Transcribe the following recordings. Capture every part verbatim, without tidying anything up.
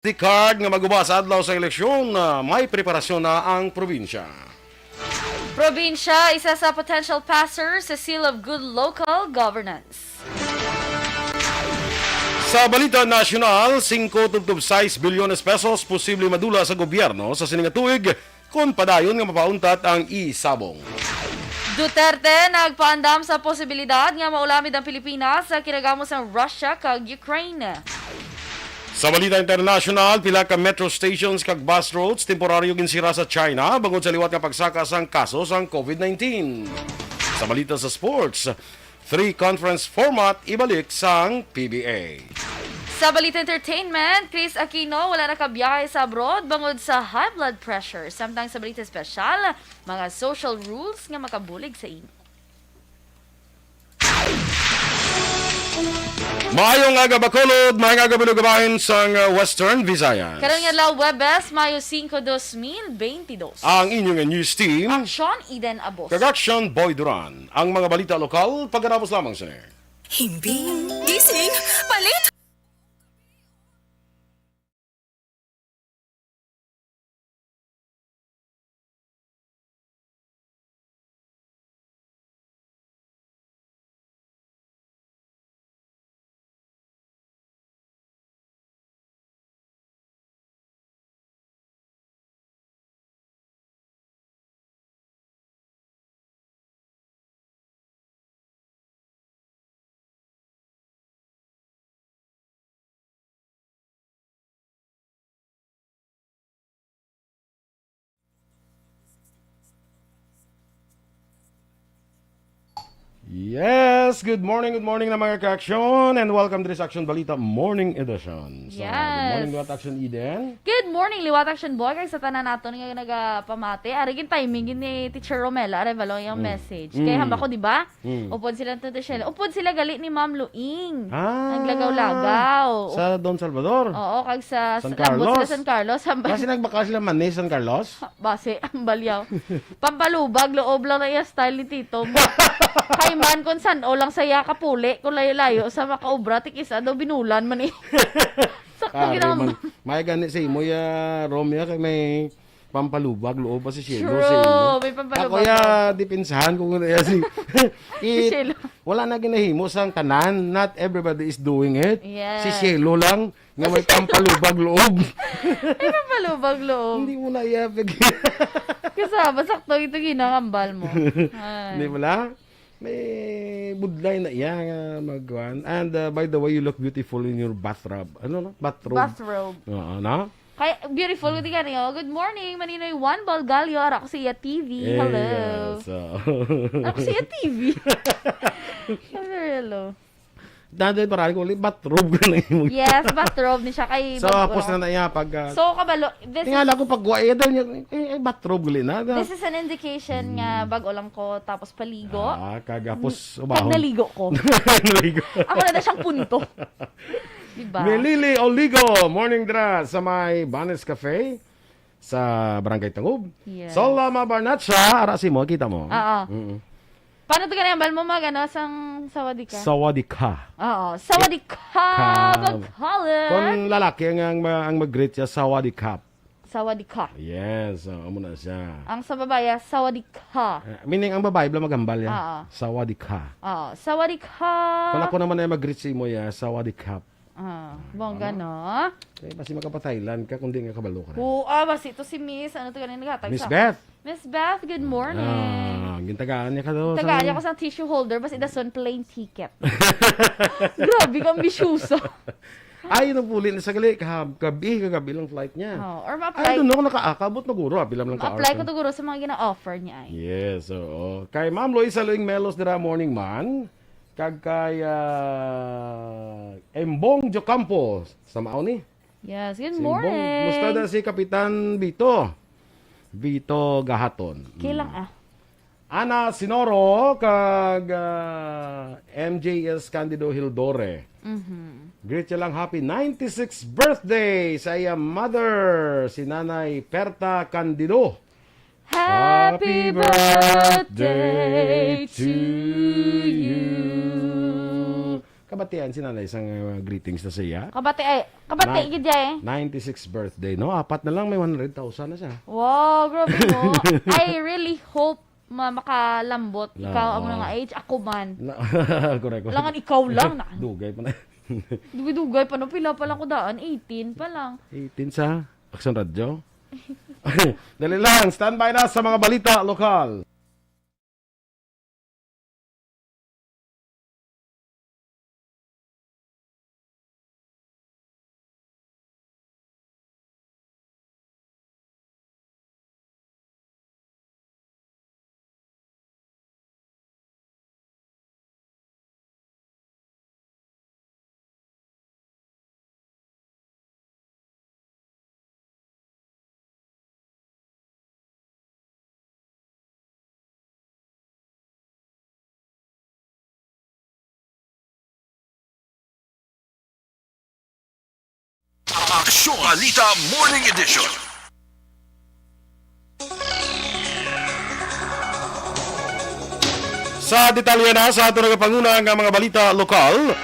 D card nga maguba sa adlaw sa eleksyon, ah, may preparasyon na ang probinsya. Probinsya, isa sa potential passer sa Seal of Good Local Governance. Sa balita nasyonal, singko tubtob sais bilyones pesos posible madula sa gobyerno sa sini nga tuig kon padayon nga mapauntat ang isabong. Duterte nagpaandam sa posibilidad nga maulamid ang Pilipinas sa kinagamos sang Russia kag Ukraine. Sa balita internasyonal, pila ka metro stations kag bus routes temporaryo ginsira sa China bangod sa liwat nga pagsaka sang kaso sang covid nineteen. Sa balita sa sports, three conference format ibalik sang P B A. Sa balita entertainment, Chris Aquino wala nakabiyahe sa abroad bangod sa high blood pressure. Samtang sa balita espesyal, mga social rules nga makabulig sa inyo. Maayong aga, Bacolod. Maayong aga, babayin sang, uh, Western Visayas. Karon nga adlaw, Huwebes, Mayo singko, dos mil beintidos. Ang inyong news team, Action Eden Abos. Kag Action Boy Duran. Ang mga balita lokal, pagkatapos lamang sini. Himbing, gising, palit. Yes, good morning, good morning na mga ka-action, and welcome to this Action Balita Morning Edition. So, good morning, Yes. Liwat Action Eden. Good morning, Liwat Action Boy, kag sa tanan naton nga nagapamati. Ari gin timing gid ni Teacher Romela Arevalo ang Mm. message. Mm. Kay hamba ko, di ba? Mm. Upod sila to, Teacher. Upod sila gali ni Ma'am Luing. Ah, Naglagaw-lagaw. Sa Don Salvador? Oo, kag sa San sa Lambos sila Carlos? San Carlos. Hamba Kasi nagbakal sila man ni San Carlos? Base, ang balyaw. Pampalubag, loob lang na iya style ni Tito. Kay man kung san-o lang sa iya kapuli, kung layo-layo sa makaobra, tikis, ano, binulan man eh. Sakto Kari ginang- man. May gani sa imo, ya, Romeo, kay may pampalubag loob pa si Shelo, True, sa imo. May pampalubag Ako, ya, loob. Depensahan ko kung ano, ya, si, Si it, Shelo. Wala na ginahimo sang tanan. Not everybody is doing it. Yes. Si Shelo lang. Nga may pampalubag loob. May pampalubag loob. Hindi mo na iyapig. Kasama, sakto ito ginangambal mo. Ay. Di ba la? May budlay na iya nga magkuhan. And, uh, by the way, you look beautiful in your bathrobe. Ano, no? Bathrobe. Bathrobe. Oo, no? Kay, beautiful, di ka niyo. Good morning, Maninoy Juan Balgalio. Ara ko sa iya T V. Hello. Yes, so. Ara ko sa iya T V. Hello, hello. Dahil parang ko ulit, bathrobe ka na yung Yes, bathrobe ni siya kay So, bag-o hapos lang. Na na iya pag, ah, So, kabalo, this Tingala is ko pag guwa, eh, dahil niya, eh, eh, bathrobe gali na. This is an indication nga Mm. bag-o lang ko, tapos paligo. Ah, kag hapos N-, ubahon. Kag naligo ko. Naligo. Ako na na siyang punto. Diba? Melili Oligo, morning dra sa may Banes Cafe. Sa Barangay Tangub. Yes. Solama Barnacha, ara si mo, kita mo. Oo. Mm-mm. Paano to ganyan? Bal mo mag, ano, sang sawadika? Sawadika. Oo, sawadika, Ka- Bacolod. Kung lalaki ang, ang, ma-, ang mag-greet siya, sawadika. Sawadika. Yes, oo, amo na siya. Ang sa babae, sawadika. Eh, meaning, ang babae, bala maghambal ya. Oo. Sawadika. Oo, sawadika. Kung ako naman ay mag-greet si mo ya, sawadika. Ah, bongga, Ano? no? Eh, basi makapa-Thailand ka, kundi nga kabalo ka na. Oo, ah, basi ito si Miss, ano to ganun, naghatag Miss sa Beth. Miss Beth, good morning. Ah, gintagaan niya ka daw Tagaan sa niya ko sa tissue holder, basi dason plane ticket. Grabe ka, ambisyosa. Ay, nagpuli na sa gali, kahab-, gabi, kagabi lang flight niya. Oh, or I ma-apply, don't know kung nakaakabot na guro, apil lang ka ma-apply ko hours. to guro sa mga gina-offer niya ay. Yes, oo. Kay Ma'am Loisa Luing Melos dira, morning man. Kag kay, ah, Embong Jocampo, sa mao ni? Yes, good Simbong. Morning. Musta na si Kapitan Vito? Vito Gahaton. Okay lang, Mm. ah. Ana Sinoro kag, ah, M J S Candido Hildore. Mhm. Greet siya lang happy ninety-sixth birthday sa iya mother, si Nanay Perta Candido. Happy birthday to you. Kabatian si nanay sang, uh, greetings na siya. Kabati ay, kabati Nine- gid ay. Ninety-six birthday, no? Apat na lang, may one hundred thousand na siya. Wow, grabe, no? I really hope ma makalambot. Ikaw, amo na nga age, ako man. Na, correct. Kailangan ikaw lang na. Dugay pa na. Dugay-dugay pa, no? Pila pa lang ko daan? Eighteen pa lang. Eighteen sa Action Radio? Dali lang, standby na sa mga balita lokal. Aksyon Balita Morning Edition. Sa detalye na sa ato nagapanguna nga mga balita lokal,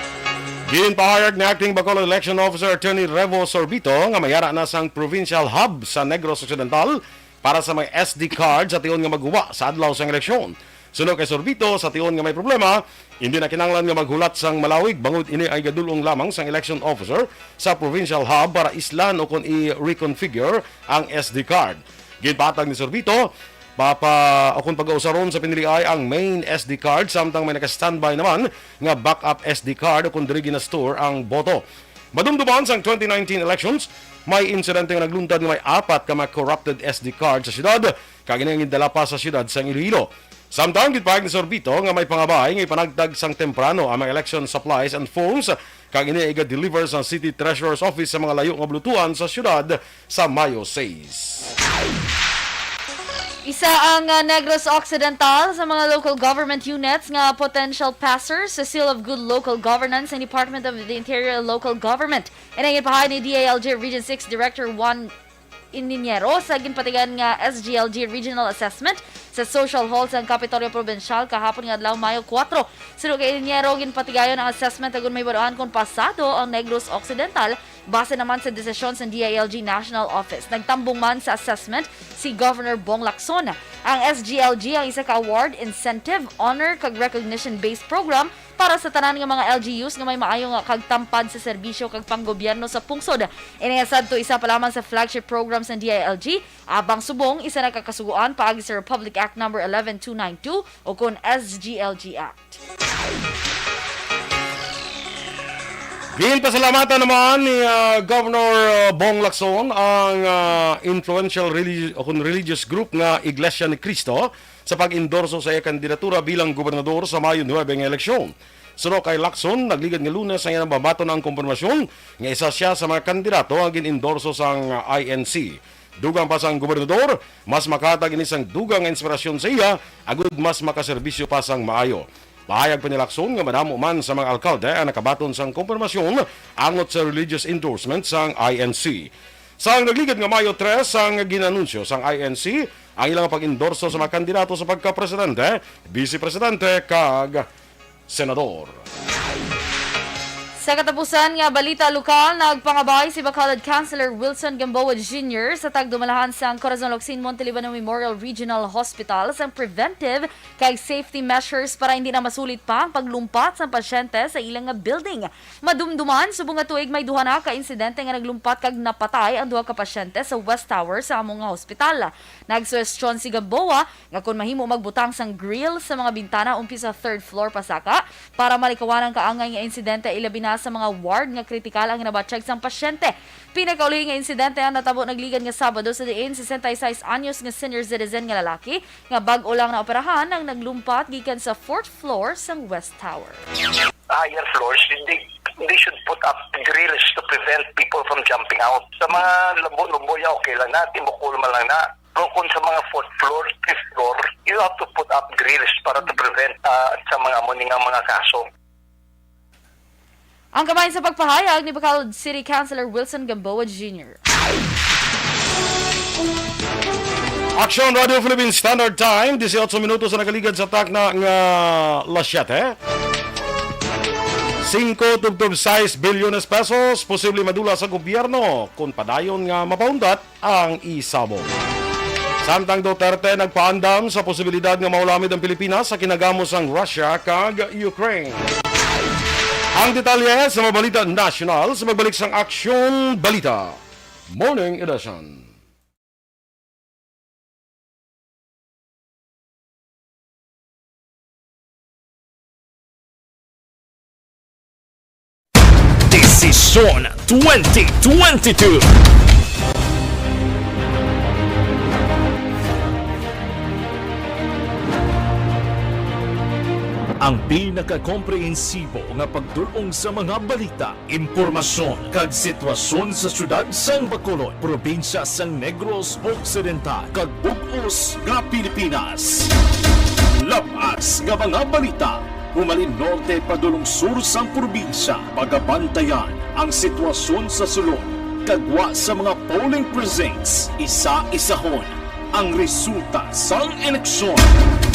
ginpahayag ni Acting Bacolod Election Officer Attorney Revo Sorbito nga mayara na sang provincial hub sa Negros Occidental para sa mga S D card sa tion nga magguba sa adlaw sang eleksyon. Suno kay Sorbito, sa tion nga may problema, hindi na kinahanglan nga maghulat sang malawig bangod ini ay gadulong lamang sang election officer sa provincial hub para islan o kon i-reconfigure ang S D card. Ginpatag ni Sorbito, papa o kon pagausaron sa piniliay ang main S D card samtang may naka-standby naman nga backup S D card o kon diri gina-store ang boto. Madumduman sang twenty nineteen elections, may insidente nga nagluntad nga may apat ka mga corrupted S D card sa syudad, kag ini ang gindala pa sa syudad sang Iloilo. Samtang ginpahayag ni Sorbito nga may pangabay nga ipanagtag sang temprano ang mga election supplies and forms, kag ini iga-deliver sa City Treasurer's Office sa mga layo nga bulutuan sa syudad sa Mayo sais. Isa ang, ah, Negros Occidental sa mga local government units nga potential passer sa Seal of Good Local Governance ng Department of the Interior and Local Government. Ini ang ipahayag ni D I L G Region six Director Juan Ininiero sa ginpatigayon nga S G L G Regional Assessment sa Social Hall sang Kapitolyo Probinsyal kahapon nga adlaw, Mayo kuwatro. Suno kay Ininiero, ginpatigayon ang assessment agud mahibaluan kon pasado ang Negros Occidental base naman sa desisyon sang D I L G National Office. Nagtambong man sa assessment si Governor Bong Lacson. Ang S G L G ang isa ka award, incentive, honor, kag recognition-based program para sa tanan nga mga L G Us nga may maayo nga kag tampad sa serbisyo kag panggobyerno sa pungsod. Ini nga sadto isa pa lamang sa flagship programs ng D I L G, abang subong isa na ka kasugoan paagi sa Republic Act Number eleven two nine two o kon S G L G Act. Ginpasalamatan naman ni, ah, Governor, ah, Bong Lacson ang, ah, influential religi-, o kon religious group nga Iglesia ni Cristo sa pag-endorso sa iya kandidatura bilang gobernador sa Mayo nuebe nga eleksyon. Suno kay Lacson, nagligad nga Lunes ang iyang mabaton ang kumpirmasyon nga isa siya sa mga kandidato nga gin-endorso sang I N C. Dugang pa sang gobernador, mas makahatag ini sang dugang nga inspirasyon sa iya, agud mas makaserbisyo pa sang maayo. Pahayag pa ni Lacson nga madamo man sa mga alkalde ang nakabaton sang kumpirmasyon angot sa religious endorsement sang I N C. Sang nagligad nga Mayo tres, sang gin-anunsyo sang I N C ang ilang pag-endorso sa mga kandidato sa pagkapresidente, bise presidente, kag senador. Sa katapusan nga balita lokal, nagpangabay si Bacolod Councilor Wilson Gamboa Junior sa tagdumalahan sang Corazon Locsin Montelibano Memorial Regional Hospital sang preventive kag safety measures para hindi na masulit pa ang paglumpat sang pasyente sa ila nga building. Madumduman, subong nga tuig may duha na ka insidente nga naglumpat kag napatay ang duha ka pasyente sa West Tower sa amo nga hospital. Nagsuhestyon si Gamboa nga kon mahimo magbutang sang grill sa mga bintana upis sa third floor pasaka para malikawan ang kaangay nga insidente, ilabi na sa mga ward nga kritikal ang nabatyag sang pasyente. Pinakauli nga insidente ang natabo nagligad nga Sabado, sa diin sesenta y seis anyos nga senior citizen nga lalaki nga bag-o lang naoperahan ang naglumpat gikan sa fourth floor sang West Tower. Higher floors, they, they should put up grills to prevent people from jumping out. Sa mga lumbo-lumbo, ya, okay lang na, timbukol man lang na. Pero kung sa mga fourth floor, fifth floor, you have to put up grills para to prevent, ah, sa mga amo ni nga mga kaso. Ang kamay sa pagpahayag ni Bacolod City Councilor Wilson Gamboa Junior. Aksyon Radio Philippine Standard Time, dieciocho minutos na nakaligad sa takna nga las siete. Singko tubtob sais bilyones pesos posible madula sa gobyerno kon padayon nga mapaundat ang isabong. Samtang Duterte nagpaandam sa posibilidad nga maulamid ang Pilipinas sa kinagamo sang Russia kag Ukraine. Ang detalye sa mga balita nasyonal sa pagbalik sang Aksyon Balita Morning Edition. Desisyon twenty twenty-two. Ang pinakakomprehensibo nga pagdul-ong sa mga balita, impormasyon, kag sitwasyon sa siyudad sang Bacolod, probinsya sang Negros Occidental, kag bug-os nga Pilipinas. Labas nga mga balita, humalin norte padulong sur sang probinsya, pagabantayan ang sitwasyon sa sulod, kag gwa sa mga polling precincts, isa-isahon ang resulta sang eleksyon.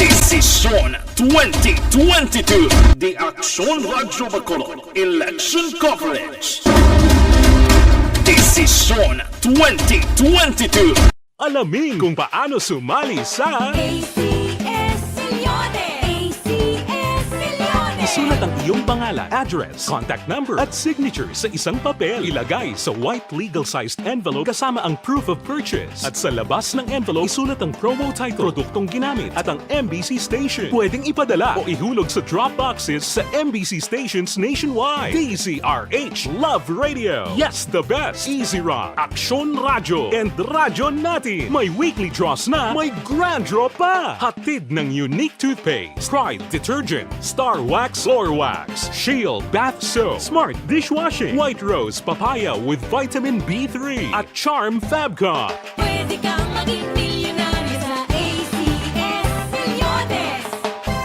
Desisyon twenty twenty-two. The Aksyon Radyo Bacolod Election Coverage. Desisyon twenty twenty-two. Alamin kung paano sumali sa A C S Milyones! A C S Milyones! Isulat ang iyong pangalan, address, contact number, at signature sa isang papel. Ilagay sa white legal-sized envelope kasama ang proof of purchase. At sa labas ng envelope, isulat ang promo title, produktong ginamit, at ang M B C station. Pwedeng ipadala o ihulog sa drop boxes sa M B C stations nationwide. D Z R H Love Radio. Yes, the best. Easy Run, Aksyon Radyo, and Radyo Natin. May weekly draws na, may grand draw pa. Hatid ng Unique Toothpaste, Pride Detergent, Star Wax Floor Wax, Shield Bath Soap, Smart Dishwashing, White Rose Papaya with Vitamin B three, at Charm Fabcon. Pwede kang maging milyonaryo sa A C S Milyones.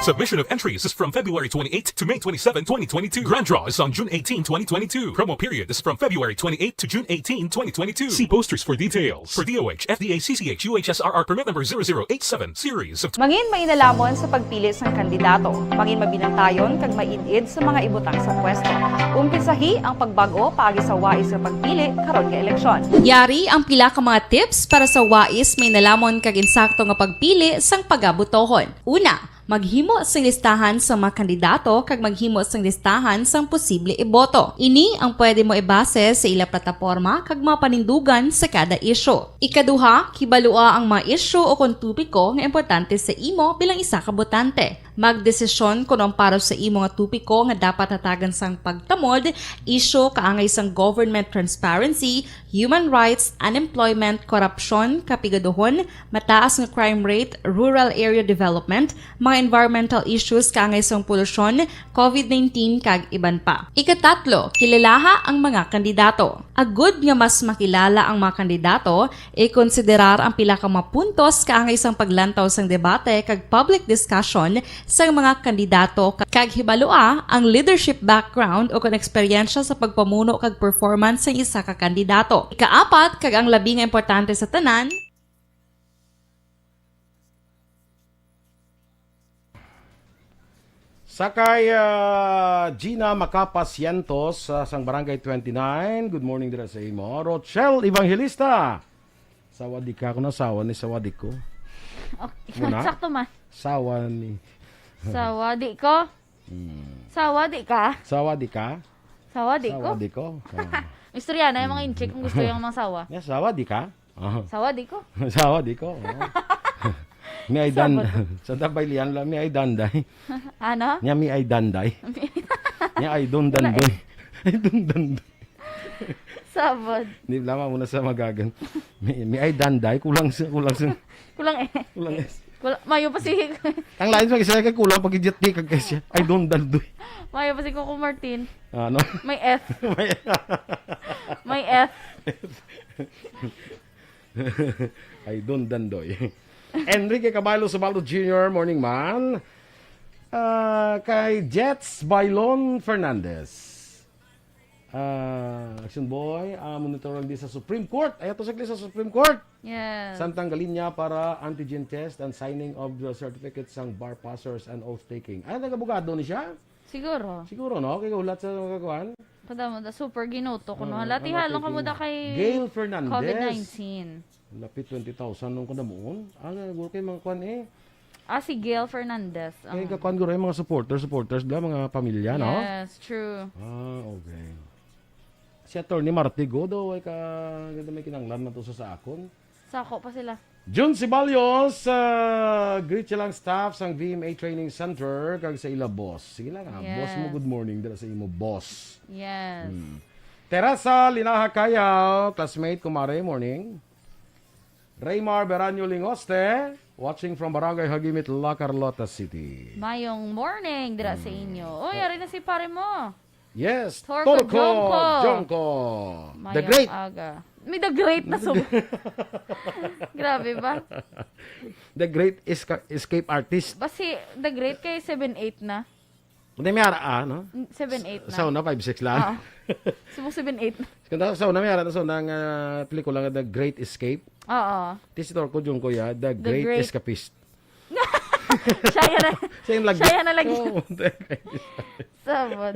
Submission of entries is from February twenty-eighth to May twenty-seven, twenty twenty-two. Grand draw is on June eighteen, twenty twenty-two. Promo period is from February twenty-eighth to June eighteen, twenty twenty-two. See posters for details. For D O H, F D A, C C H, U H S R R permit number zero zero eight seven, series of Mangin mainalhamon sa pagpili sang kandidato. Mangin mabinantayon kag maid-id sa mga ibutang sa pwesto. Umpisahi ang pagbag-o paagi sa wais nga pagpili karon nga eleksyon. Yari ang pila ka mga tips para sa wais, mainalamon kag insakto nga pagpili sang pagabutohon. Una, maghimo sing listahan sa mga kandidato kag maghimo sing listahan sang posible iboto. Ini ang pwede mo ibase sa ila plataporma kag mga panindugan sa kada isyu. Ikaduha, kibalua ang mga isyu o kon topiko nga importante sa imo bilang isa ka botante. Magdesisyon kon ang para sa imo nga topiko nga dapat hatagan sang pagtamod, isyu kaangay sang government transparency, human rights, unemployment, korupsyon, kapigaduhon, mataas nga crime rate, rural area development, mga environmental issues kaangay sang polusyon, covid nineteen, kag iban pa. Ikatatlo, kilalaha ang mga kandidato. Agud nga mas makilala ang mga kandidato, ikonsiderar ang pila ka mga puntos kaangay sang paglantaw sang debate kag public discussion sang mga kandidato, kag hibalua ang leadership background o kon eksperyensya sa pagpamuno kag performance sang isa ka kandidato. Ikaapat, kag ang labi nga importante sa tanan, Sa kay, ah, Gina Macapa Cientos, ah, sang Barangay twenty-nine. Good morning dira sa imo. Rochelle Evangelista. Sawadika, ako na sawa ni sawadiko. Okay. Muna? Sakto man. Sawa ni. Sawadi ko? Hmm. Sawadi ka? Sawadi ka? Sawadi ko? Sawadi ko. Ah. Istorya na yung mga inchik kung gusto yung mga sawa. Yeah, sawadi ka? Oh. Sawadi ko. Sawadi ko. Oh. Mi ay dan-, Sabad. Sa Tabaylian lang, mi ay danday. Ano? Nya mi ay danday. Nya ay don Wala dandoy. eh. Ay don dandoy. Sabad. Di lama mo na sa magagan. Mi, mi ay danday, kulang sa, kulang sa, Kulang eh. Kulang eh. Kulang, mayo pa si Ang lain sa isa kay kulang pag-idyat di kag siya. Ay don dandoy. Mayo pa si Coco Martin. Ano? May F. May May F. Ay don dandoy. Enrique Caballo Subaldo Junior, morning man. Ah, kay Jets Bailon Fernandez. Ah, Action Boy, ah, monitor lang di sa Supreme Court. Ay, ato saglit sa Supreme Court. Yes. Samtang gali niya para antigen test and signing of the certificates sang bar passers and oath taking. Ay, nag-abogado ni siya? Siguro. Siguro, no? Kay hulat sa mga kuan. Kada mo, da super ginuto ko, no? Ah, Lati ano, halong kamo kay da kay Gail Fernandez. COVID nineteen. Lapit twenty thousand nung kanamuon. Ah, siguro kay mga kuan eh. Ah, si Gail Fernandez. Kay ang kakuan guro yung mga supporter, supporters bla, mga pamilya, no? Yes, true. Ah, okay. Si Attorney Martigo daw ay ka, ganda may kinanglan man to sa, sa akon. Sako pa sila. Jun Siballos, ah, greet siya lang staff sang V M A Training Center kag sa ila boss. Sige lang, ah, boss mo, Yes. good morning dira sa imo boss. Yes. Hmm. Teresa Linaha Kayaw, classmate, kumare, morning. Raymar Beranyo Lingoste, watching from Barangay Hagimit, La Carlota City. Mayong morning dira sa inyo. Uy, ari na si pare mo. Yes, Torco Torco Jongko. Jongko. The Mayong great. Aga. May the great na sub. Grabe ba? The great esca-, escape artist. Basi the great kay seven eight na. Hindi, may ara, ah, no? N-, seven eight na. Sa una, five six lang. Oo. Subong seven eight na. Kanta, sa una, may ara na sa una nga pelikula nga The Great Escape. Oo. Ti si Torco Jongko ya, The The Great Great. Escapist. Siya yan na. Siya yung lagi. Siya yan na lagi. Oo, The Great Escapist. Sabot.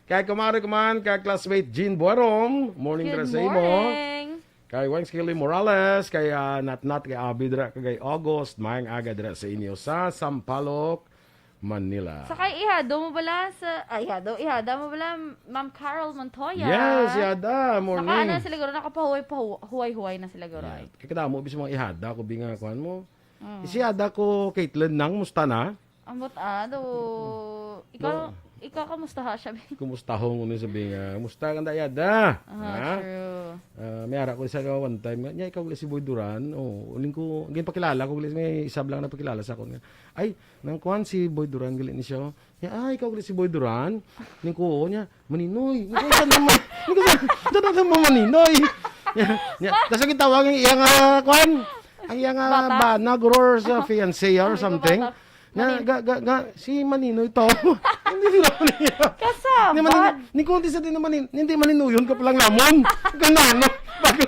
Kay kumare ko man, kay classmate Jean Buarong, morning Good dira sa imo. morning. Kay Wang Skilly Morales, kay, ah, Natnat, kay Abby dira, kay August, maayong aga dira sa inyo sa Sampaloc, Manila. Sa kay ihado mo bala sa, ay, ihado, ihada mo bala, Ma'am Carol Montoya? Yes, ihada, morning. Naka, ano na sila guro, nakapahuway, pahu-, huway-huway na sila guro, ay. Yeah. Kay kadamo, bis mga ihada, ko bi nga, kuan mo. Mm. Si ihada ko, Caitlyn, nang, musta na? Ambot, ah, do, ikaw, Do- ikaw, kamusta ha siya, bi? Kumusta ho, ngunit sabi nga, musta ka na, ihada? Ah, Ha? true. Ah, may ara ko isa ka one time nga, niya, ikaw gali si Boy Duran. Oh, uling ko, ginpakilala ko gali, may isa lang napakilala sa akon nga. Ay, nang kuan si Boy Duran gali ni siya. Niya, ah, ikaw gali si Boy Duran. Ning ko, niya, Maninoy. Ning ko, saan naman? Ning ko, saan, saan naman Maninoy? Niya, niya, tas ang gitawag ang iyang, ah, kuan. Ang iyang, ah, Bata? bana, guro, or sa Ah. fiancé, or Sabi ko, something. bata. Na, Manin- ga, ga, ga, si Maninoy to. Hindi sila Maninoy. Kasama. Hindi Manin-, ni Kunti sa din naman, hindi Maninoyon ka palang namon. Ganano. Bago,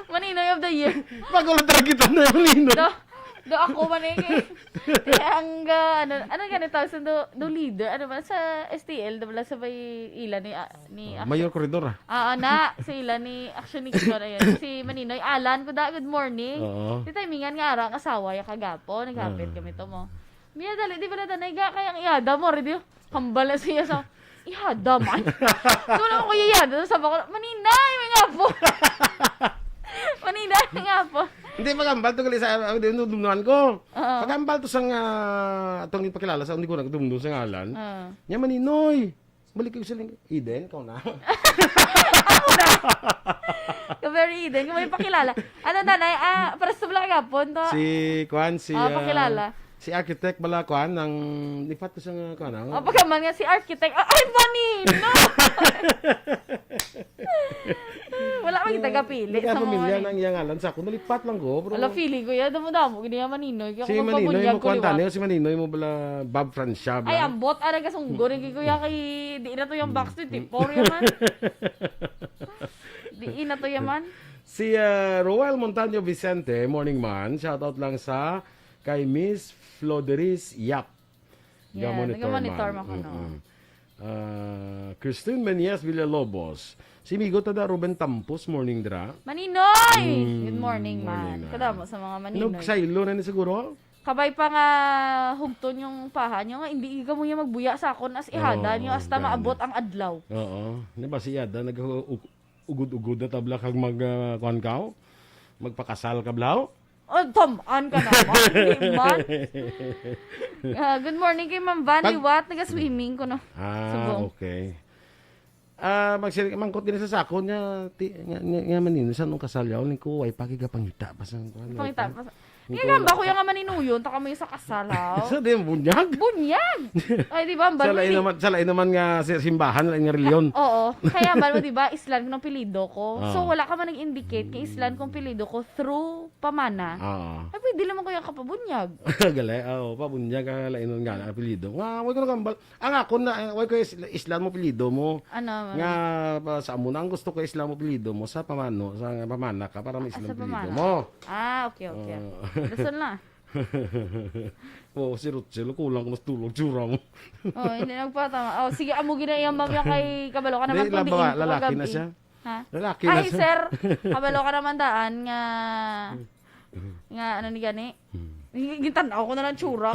Maninoy of the year. bago lang talaga kita na Maninoy. Do, do ako man eh. Kaya ang, ah, ano, ano nga na tawag sa do, do leader? Ano ba? Sa S T L, do ba sa may ila ni, ah, ni Ah, Mayor Corridor, ah. Ah, na, sila ni, actually, ni Kiko na yun. Si Maninoy, Alan, kuda, good morning. Oo. Di timingan nga ara ang asawa ya kagapo, naghapit Ah. kami to mo. Miya, dali, di ba na tanay ga, kaya ang ihada mo, ready? Hambal na siya sa, ihada man. Wala ko iyada, sa bako, Maninoy, may nga po. Maninoy, may nga po. Hindi, maghambal to gali sa, ah, di, dumduman ko. Oo. Maghambal to sa nga, atong ipakilala sa, hindi ko nagdumdum sa ngalan. Oo. Niya, Maninoy. Balik ko sa ling-, Eden, ikaw na. Ka very Eden, kung may pakilala. Ano, nanay? Ah, pares to lang gapon to. Si, kuan, si, Ah, ah, pakilala. si architect bala, kuan, ang lipat ko sa nga, kuan, ang Oh, pagkaman nga si architect. Ah, ay, Maninoy! Wala man kita kapili sa mga Nagkapamilya Maninoy. nang iyang ngalan sa ako. Nalipat lang ko, bro. Ala, feeling ko yan. Damo-damo, gini nga Maninoy. Kaya Si kung Maninoy magpabunyag mo, ko, kuan, liwat. tani, si Maninoy mo bala, Bob Francia, Ay, bala. ambot, ara, gasunggo, rin, kuya, kay di na to yung box twenty-four, yaman. Di na to, yaman. Si, ah, Roel Montaño Vicente, morning man. Shoutout lang sa kay Miss Floderis Yap. Yeah, Ga-monitor naga-monitor man. man ko, no? Mm-mm. Ah, Christine Menyes Villalobos. Si Migo Tada Ruben Tampos, morning dra. Maninoy! Mm, Good morning, morning man. na. Kadamo sa mga Maninoy. Nagsaylo na ni siguro? Kabay pa nga hugton yung paha niyo nga, hindi ka mo yung magbuya sa akon as ihada Oo, niyo hasta gani. maabot ang adlaw. Oo. Di ba si Yada nag-, ug-, ugod-ugod na tabla kag mag, ah, kuwan ka? Magpakasal ka, blaw? Oh, tamaan ka naman. Hindi man. Ah, good morning kay Ma'am Van Pag- Liwat. Naga-swimming ko, no? Ah, Subong. okay. Ah, magsir-, mangkot din sa sakon niya, ti-, nga, nga, nga Maninoy, sa nung kasal yaw, ning kuway, pagigapangita pa sa kuwan, Pangita pa sa, Ning nga kuwan. gamba ko yung nga Maninoyon, ta kamo yung sa kasal, haw? Sa din, bunyag? Bunyag! Ay, di ba? Ang Sa balo lain ni naman, sa lain naman nga si-, simbahan, lain nga reliyon. Oo. Kaya man mo, di ba, Islan kung apelyido ko. Oo. So, wala ka man nag-indicate kay Islan kung apelyido ko through pamana. Oo. Ay, pwede naman ko yung kapabunyag. Gali, oo, pabunyag, ah, lain nga apelyido. Nga, wala ko nagambal. Ang ako na, eh, wala ko is-, Islan mo apelyido mo. Ano, Nga, ano? pa, sa amo na, ang gusto ko Islan mo apelyido mo sa pamano, sa pamana ka, para may Ah, Islan sa apelyido pamana. mo. Ah, okay, okay. Oo. Dasal na. Oo, si Ruchel, kulang ko na sa tulog, tsura mo. Oh, hindi nagpatama. Oh, sige, amo gina iya, ma'am, yung kay kabalo ka naman, Di, kung laba-, diin ko lalaki na kagabi. Siya. Ha? Lalaki na. Ay, siya. Sir, kabalo ka naman daan nga, nga ano ni gani? Hmm. Gi-, gintanaw ko na lang tsura.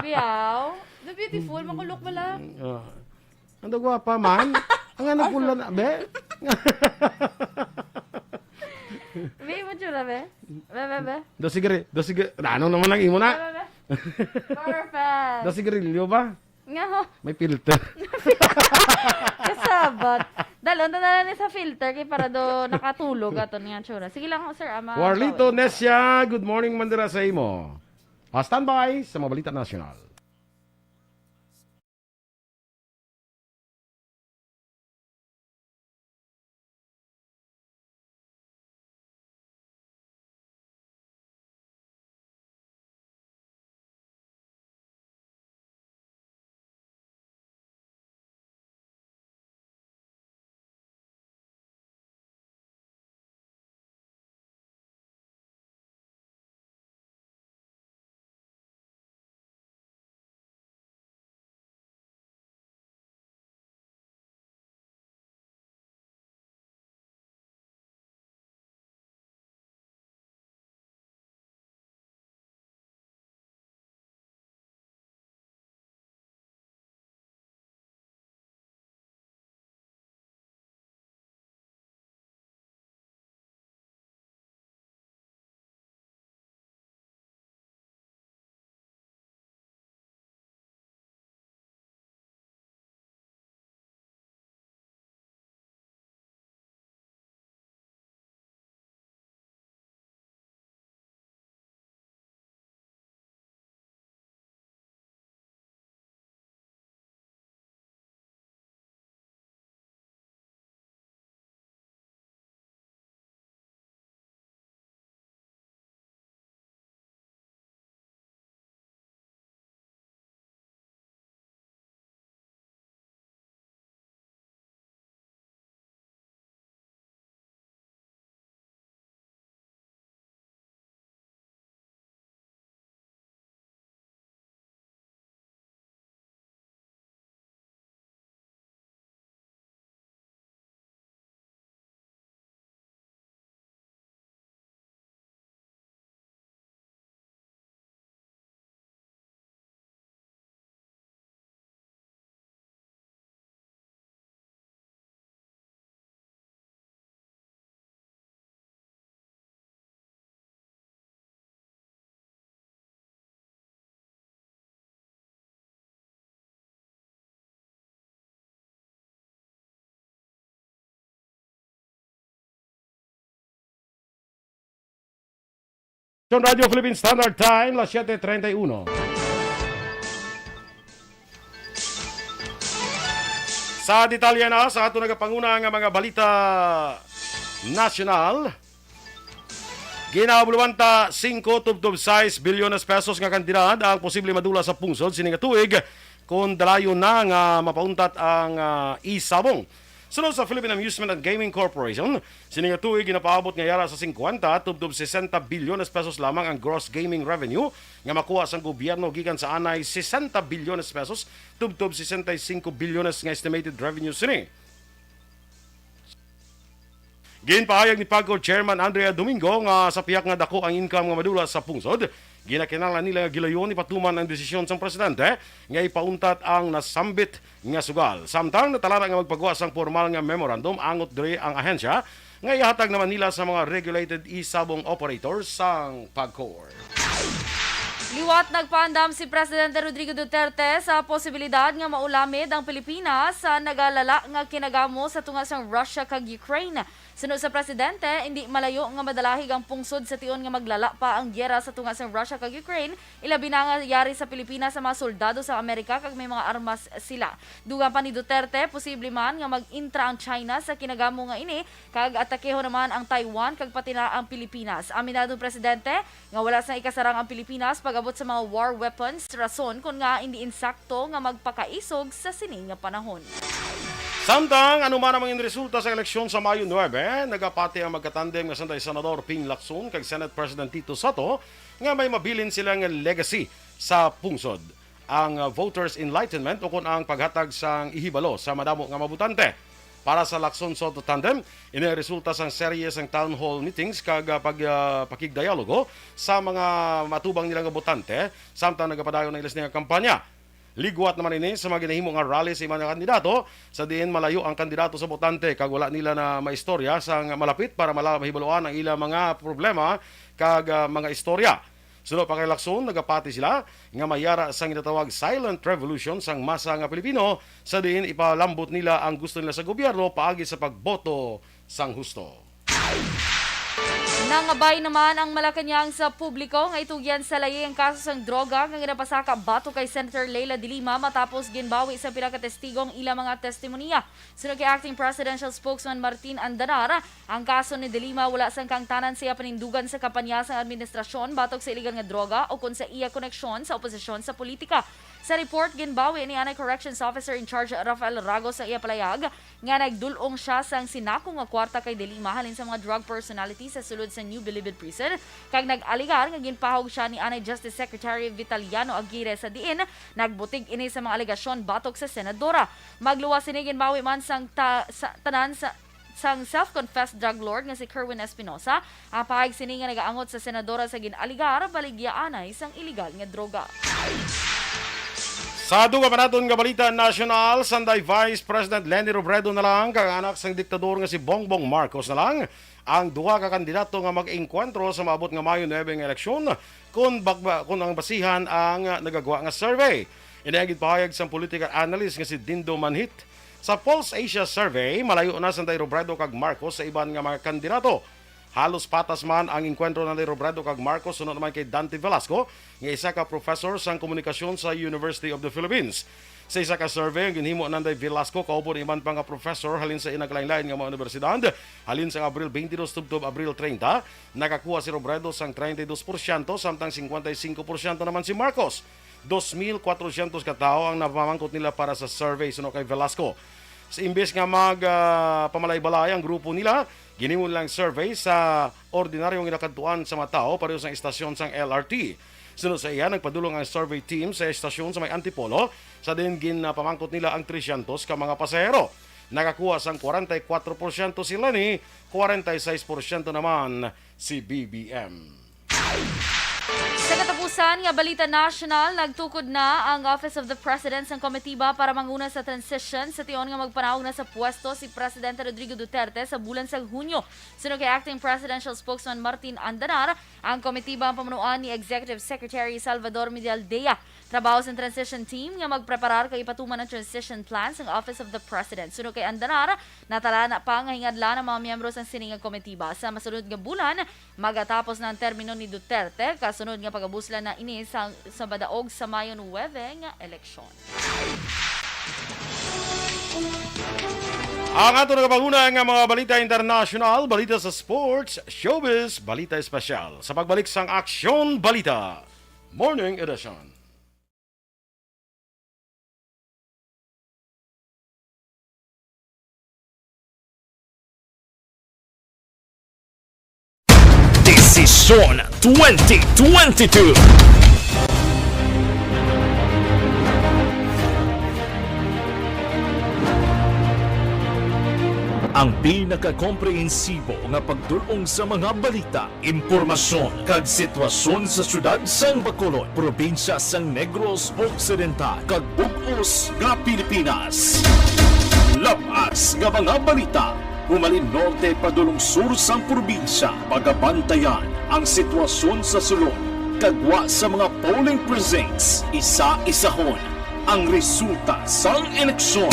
Biyaw. The beautiful, makulok bala. Ah. Ano, gwapa man? Ang ano, pula na, be? Be, mo tsura, be? Be, be, be. Do, sige, do, sige. Ano naman ang imo na? Be, be, be. Perfect. Do, sigarilyo ba? Nga ho. May filter. Kasabat. Dalon ta na lang ni sa filter kay para do nakatulog aton nga tsura. Sige lang ho, sir, ama. Warlito Nesia, good morning man dira sa imo. Ah, standby sa mga balita nasyonal. Radyo Philippine Standard Time, las siete treinta y uno. Sa detalye na sa ato nagapanguna nga mga balita nasyonal, ginabuluhan ta singko tubtob sais bilyones pesos nga kantidad ang posible madula sa pungsod sini nga tuig, kung dalayon na nga mapauntat ang, ah, isabong. Sunod sa Philippine Amusement and Gaming Corporation, sini nga tuig ginapaabot nga yara sa singkwenta tubtob sesenta bilyones pesos lamang ang gross gaming revenue nga makuha sang gobyerno gikan sa anay sesenta bilyones pesos tubtob sesenta y cinco bilyones nga estimated revenue sini. Ginpahayag ni PAGCOR Chairman Andrea Domingo nga sa pihak nga dako ang income nga madula sa pungsod, ginakinahanglan nila nga gilayon ipatuman ang desisyon sang presidente nga ipauntat ang nasambit nga sugal. Samtang natalana nga magpagawa sang pormal nga memorandum angot diri ang ahensya nga ihatag naman nila sa mga regulated isabong operators sang PAGCOR. Liwat nagpaandam si Presidente Rodrigo Duterte sa posibilidad nga maulamid ang Pilipinas sa nagalala nga kinagamo sa tunga sang Russia kag Ukraine. Suno sa presidente, indi malayo nga madalahig ang pungsod sa tion nga maglala pa ang giyera sa tunga sang Russia kag Ukraine, ilabi na nga yari sa Pilipinas ang mga soldado sa Amerika kag may mga armas sila. Dugang pa ni Duterte, posible man nga mag-intra ang China sa kinagamo nga ini, kag atakehon naman ang Taiwan kag pati na ang Pilipinas. Aminado ang presidente nga wala sang ikasarang ang Pilipinas pag-abot sa mga war weapons, rason kon ngaa indi insakto nga magpakaisog sa sini nga panahon. Samtang ano man ang mga resulta sa eleksyon sa Mayo nuebe, nagapati ang magkatandem nga sanday Senador Ping Lacson kag Senate President Tito Sotto nga may mabilin sila nga legacy sa pungsod, ang, uh, voters' enlightenment ukon ang paghatag sang ihibalo sa madamo nga mga botante. Para sa Lacson-Sotto tandem, ini ang resulta sang serye sang town hall meetings kag, uh, pag, uh, pakigdialogo sa mga matubang nila nga botante samtang nagapadayon ang ila sini nga kampanya. Ligwat naman ini sa mga ginahimo nga rally sa iban nga kandidato, sa diin malayo ang kandidato sa botante kag wala nila na maistorya sang malapit para mala-, mahibaluan ang ila mga problema kag, ah, mga istorya. Suno pa kay Lacson, nagapati sila nga may yara sang ginatawag silent revolution sang masa nga Pilipino, sa diin ipalambot nila ang gusto nila sa gobyerno paagi sa pagboto sang husto. Nangabay naman ang Malacañang sa publiko nga itugyan sa layi ang kaso sang droga nga ginapasaka batok kay Senator Leila de Lima matapos ginbawi sa pila ka testigo ang ila mga testimonya. Suno kay Acting Presidential Spokesman Martin Andanar, ang kaso ni de Lima wala sang kaangtanan sa iya panindugan sa kampanya sang administrasyon batok sa iligal nga droga o kon sa iya koneksyon sa oposisyon sa politika. Sa report, ginbawi ni anay Corrections Officer in Charge Rafael Ragos ang iya palayag nga nagdul-ong siya sang sinako nga kwarta kay de Lima halin sa mga drug personality sa sulod sa New Bilibid Prison, kag nag-alegar nga ginpahog siya ni anay Justice Secretary Vitaliano Aguirre, sa diin nagbutig ini sa mga alegasyon batok sa senadora. Magluwas sini, ginbawi man sang ta-, sa tanan sa sang self-confessed drug lord nga si Kerwin Espinosa ang pahayag sini nga nagaangot sa senadora sa gin-alegar baligyaanay sang iligal nga droga. Sa dugang pa naton nga balita nasyonal, sanday Vice President Leni Robredo na lang kag anak sang diktador nga si Bongbong Marcos na lang ang duha ka kandidato nga mag-engkwentro sa maabot nga Mayo nuebe nga eleksyon, kung bagba-, kung ang basihan ang nagagwa nga survey. Ini ang ginpahayag sang political analyst nga si Dindo Manhit. Sa Pulse Asia Survey, malayo na sanday Robredo kag Marcos sa iban nga mga kandidato. Halos patas man ang engkwentro nanday Robredo kag Marcos suno naman kay Dante Velasco, nga isa ka professor sang komunikasyon sa University of the Philippines. Sa isa ka survey ang ginhimo nanday Velasco kauban iban pa nga professor halin sa inaglain-lain nga mga universidad, halin sang Abril twenty-two tubtob Abril treinta, nakakuha si Robredo sang treinta y dos porsyento, samtang cincuenta y cinco porsyento naman si Marcos. Dos mil cuatrocientos ka tawo ang napamangkot nila para sa survey, suno kay Velasco. Sa imbes nga mag, ah, pamalay-balay ang grupo nila, ginhimo nilang survey sa ordinaryong ginakadtuan sa mga tawo pareho sang istasyon sang L R T. Suno sa iya, nagpadulong ang survey team sa istasyon sa may Antipolo, sa diin ginapamangkot nila ang trescientos ka mga pasahero. Nakakuha sang kwarenta y kuwatro porsyento si Leni, kwarenta y seis porsyento naman si B B M. Sa katapusan nga balita nasyonal, nagtukod na ang Office of the President sang komitiba para manguna sa transition sa tion nga magpanaog na sa pwesto si Presidente Rodrigo Duterte sa bulan sang Hunyo. Suno kay Acting Presidential Spokesman Martin Andanar, ang komitiba ang pamunuan ni Executive Secretary Salvador Medialdea. Trabaho sang transition team nga magpreparar kag ipatuman ang transition plan sang Office of the President. Suno kay Andanar, natala na pa nga hingadlan ang mga miyembro sang sini nga komitiba. Sa masunod nga bulan, magatapos na ang termino ni Duterte, kasunod nga pagabuslan na ini sa, sa madaog sa Mayo nuebe nga eleksyon. Ang ato nagapanguna nga mga balita internasyonal, balita sa sports, showbiz, balita espesyal. Sa pagbalik sang Aksyon Balita Morning Edition. Desisyon twenty twenty-two. Ang pinakakomprehensibo nga pagdul-ong sa mga balita, impormasyon, kag sitwasyon sa siyudad sang Bacolod, probinsya sang Negros Occidental, kag bug-os nga Pilipinas. Lab-as nga mga balita, humalin norte padulong sur sang probinsya, pagabantayan ang sitwasyon sa sulod, kag gwa sa mga polling precincts, isa-isahon ang resulta sang eleksyon.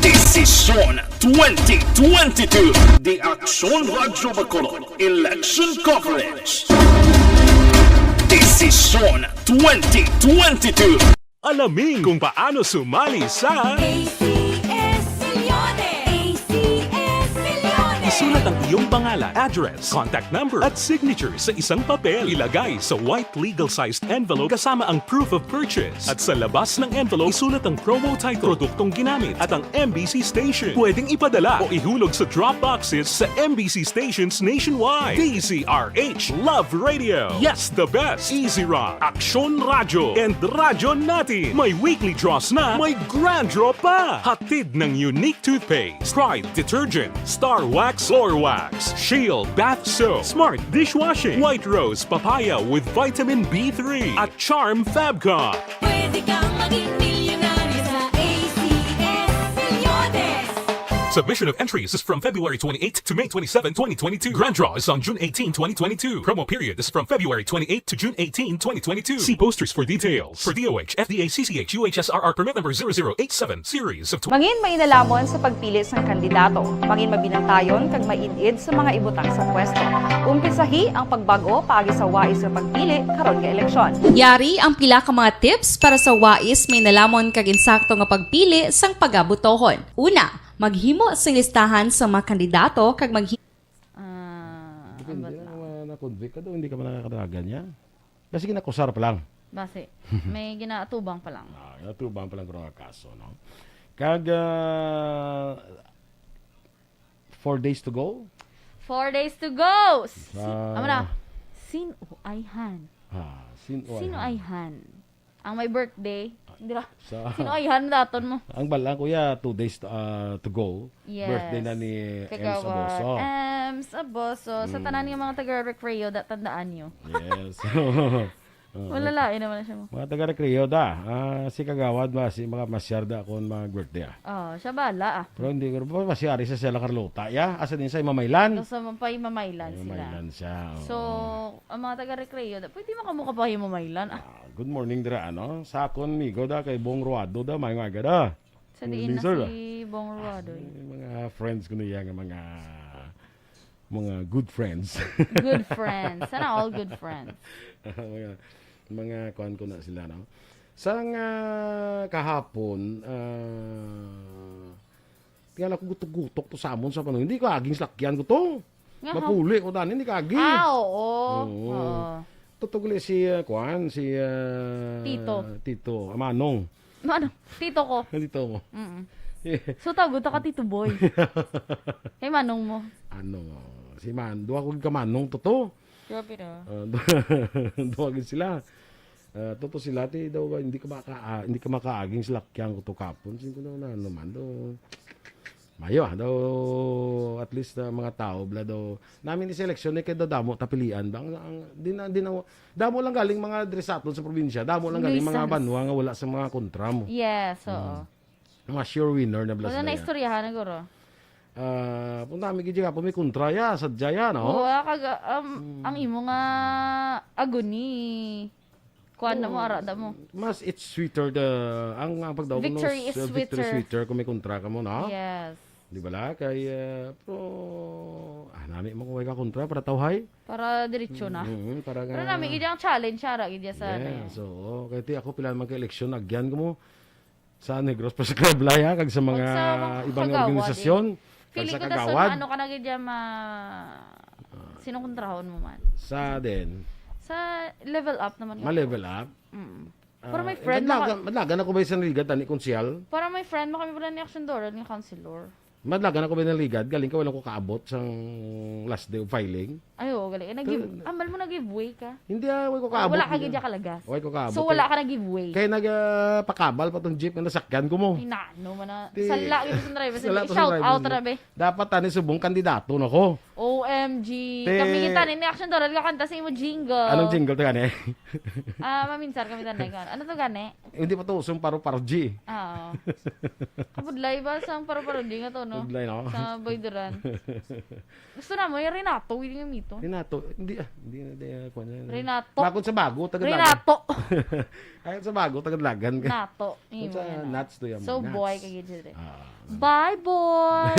Desisyon twenty twenty-two. The Aksyon Radyo Bacolod Election Coverage. Desisyon twenty twenty-two. Alamin kung paano sumali sa A C S Milyones. A C S Milyones. Isulat ang iyong pangalan, address, contact number, at signature sa isang papel. Ilagay sa white legal-sized envelope kasama ang proof of purchase. At sa labas ng envelope, isulat ang promo title, produktong ginamit, at ang M B C station. Pwedeng ipadala o ihulog sa drop boxes sa M B C stations nationwide. D Z R H Love Radio. Yes, the best. Easy Rock, Aksyon Radyo, and Radyo Natin. May weekly draws na, may grand draw pa. Hatid ng Unique Toothpaste, Pride Detergent, Star Wax, Floor Wax, Shield Bath Soap, Smart Dishwashing, White Rose Papaya with Vitamin B three, at Charm Fabcon. Pwede kang maging milyonaryo sa A C S Milyones. Submission of entries is from February twenty-eighth to May twenty-seven, twenty twenty-two. Grand draw is on June eighteen, twenty twenty-two. Promo period is from February twenty-eighth to June eighteen, twenty twenty-two. See posters for details. For D O H, F D A, C C H, U H S R R permit number zero zero eight seven, series of tw- Mangin mainalamon sa pagpili sang kandidato. Mangin mabinantayon kag maid-id sa mga ibutang sa pwesto. Umpisahi ang pagbag-o paagi sa wais nga pagpili karon nga eleksyon. Yari ang pila ka mga tips para sa wais, mainalamon kag insakto nga pagpili sang pagabotohon. Una, maghimo sing listahan sa mga kandidato kag maghi- Ah, Depende ang na, bato. Na, na-convict ka daw, hindi ka man nakakadalagan niya. Kasi ginakusar pa lang. Basi, may ginaatubang pa lang. Ah, ginatubang pa lang ko nga kaso, no? Kag, ah, four days to go? Four days to go! Si, Sa amo na. Sino ay han? Ah, sin-, oh, Sino ay ay han? Ang may birthday? Hindi ra. Sa Sino ay han daton mo? Ang balang, kuya, two days to, ah, to go. Yes. Birthday na ni Ems Kagawad Aboso. Ems Aboso. Sa Mm. tanan nga mga taga Recreo, da, tandaan nyo. Yes. Oo. Wala lain naman na siya mo. Mga taga Recreo da. Ah, si Kagawad ba, si mga masyar da kung mag-birthday, ah. Oh, siya bala, ah. Pero hindi ko pa masyari sa Sela Carlota, ya? Asa din sa Mamaylan? Sa Mampay, Mamaylan Ay, sila. Mamaylan siya, oo. So, ang mga taga Recreo, da, pwede makamuka pa yung Mamaylan, ah. Ah, good morning dira, ano? Sa akon, migo da, kay Bong Ruado da, may mga da. Sa diin Morning, na sir, si ah. Bong Ruado, eh. Ay, mga friends ko niya, nga mga, mga good friends. Good friends. Sana all good friends. Mga, mga kuwan ko na sila, no? Sa nga kahapon, ah, tingala ko gutok-gutok to sa amon sa pano. Hindi ko aging salakyan ko to. Nga, ha? Mapuli ko tani, hindi ka agi. Ah, oo. Oo. Oo. Tutugli si, ah, kuwan, si, ah, Tito. Tito, ah, Manong. Ano? Tito ko. Tito mo. Mm-mm. So, tawag ta ka Tito Boy. Kay Manong mo. Ano, si Man-, duha ko ka Manong to to. Grabe na. Ah, duha gid sila. Ah, to to sila, ti, daw, hindi ka maka-, ah, hindi ka makaaging salakyan ko to kapon. Sin ko na, na naman, do. Mayo, ah, daw, at least, ah, mga tao, bla, daw, namin ni seleksyon, eh, kay daw damo tapilian ba? Ang, ang, di na, di na, damo lang galing mga diri sa aton sa probinsya, damo lang galing mga Nuisance. Banwa nga wala sa mga kontra mo. Yes, oo. Mm. Mga sure winner na bla Wala sila na yan. Istoryahan, siguro. Ah, kung nami gid ka, may kontra ya, sadya ya, no? Oo, ah, kag, um, Mm. ang imo nga agony, kuwan na mo, Oo. Ara na mo. Mas it's sweeter the, ang, ang pagdaw ko, no, Victory is s-, victory sweeter. Sweeter kung may kontra ka mo, no? Yes. Di ba la? Kay, ah, pero, ah, nami mo kung way ka kontra para tawhay. Para diretso na. Mm, mm, para Pero nga nami, gid ang challenge, ara, gid sa ano Yes, yan. Oo. Kaya ti ako pila man ka eleksyon, agyan ko mo sa Negros Press Club, la, ya, kag sa mga Kag sa mga ibang kagawad, organisasyon, eh. Kag Feeling sa ko, tas kagawad. Ano ka na gid dyan, ma-, Ah. Sino kontrahon mo man? Sa din? Sa level up naman nga. Ma-level up? Mm. Ah, Pero may eh, friend madlagan, maka- madlagan ako ba sa Ligad, tani, konsehal? Para may friend mo kami pala ni Action Doran nga counselor. Madlagan ako ba ng Ligad? Galing ka, wala ko kaabot sang last day of filing. Ay, oo, galing. Eh, nag-give-, Pero ambal mo nag-giveaway ka? Hindi, ah, wala ko kaabot. Wala ka gid kalagas. Wala ko kaabot, So, wala eh. Ka nag-giveaway? Kaya nag, ah, pakabal pa tong jeep na nasakyan ko mo. Ay, nano man na. Di, Sala, gid sa driver. sala to sa Shout driver out mo. Na, be. Dapat tani subong kandidato na ko. O M G. Te- Kami kita ni Action Doran nga kanta sa imo jingle. Anong jingle to gani? Ah, maminsar kami tanay ko. Ano to gani? Hindi pa to usong paro-paro G. Ah, oo. Kabudlay ba sang paro-paro G nga to, no? Kabudlay, no? Sa Boy Duran. Gusto na mo, yung Renato, hindi yung Mito. Renato, hindi, ah, hindi na, hindi, ah, kuwan na. Renato. Bakod sa bago, taga Renato. Ayun sa bago, taga Dalagan ka. Nato. Kung sa Yun na. Nuts to yung So, nuts. Boy, kay Gidget, eh. Ah. Bye, boy!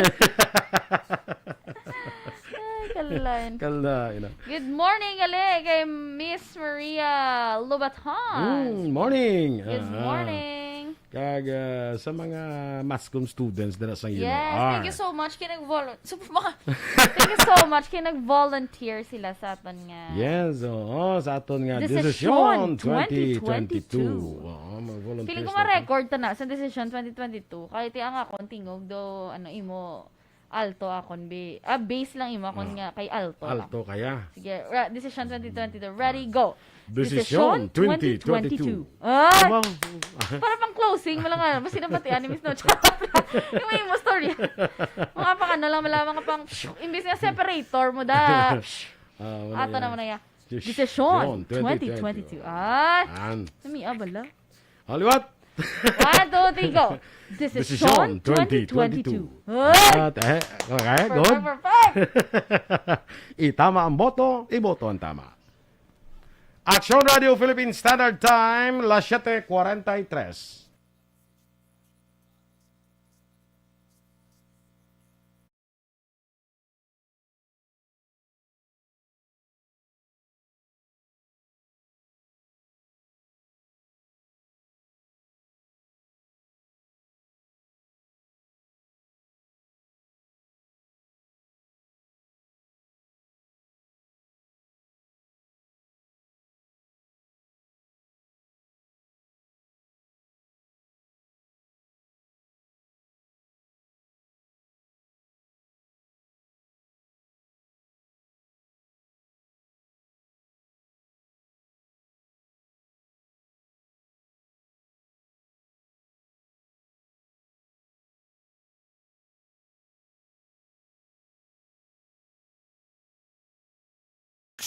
Ay, kalain. Kalain, ah. Good morning, gali, kay Miss Maria Lubatan. Mm, morning. Good Ah. Morning. Kag, ah, sa mga MASCOM students dira sa Yes, Giloar. Thank you so much kay nag-volun-, so, mga, thank you so much kay nag-volunteer sila sa aton nga Yes, oo, sa aton nga Desisyon Desisyon twenty twenty-two. twenty twenty-two. Oo, mag-volunteer Feeling ko sila. Ma-record ta na sa Desisyon twenty twenty-two. Kahit ang akong tingog do, ano, imo, alto akon, bi-, ah, bass lang imo akon Ah. nga kay alto lang. Alto kaya. Sige, ra-, Desisyon twenty twenty-two. Ready, go. Desisyon Desisyon twenty twenty-two. twenty twenty-two. Ah! Wow. Para pang closing mo lang, ah. Basta nabatian ni Miss No. Charot. Yung may mo story. Mga pang ano lang, wala, mga pang, psh, imbis nga separator mo, da. Psh. Ah, wala Ato yan. Naman na ya. Desisyon Desisyon twenty twenty-two. twenty twenty-two. Ah! Yan. Nami, ah, bala. Haliwat! One, two, three, go. Desisyon Desisyon twenty twenty-two. twenty twenty-two. Ay! At, eh, okay, Perfect, good. Perfect. Itama ang boto, iboto ang tama. Action Radio Philippine Standard Time, las siete cuarenta y tres.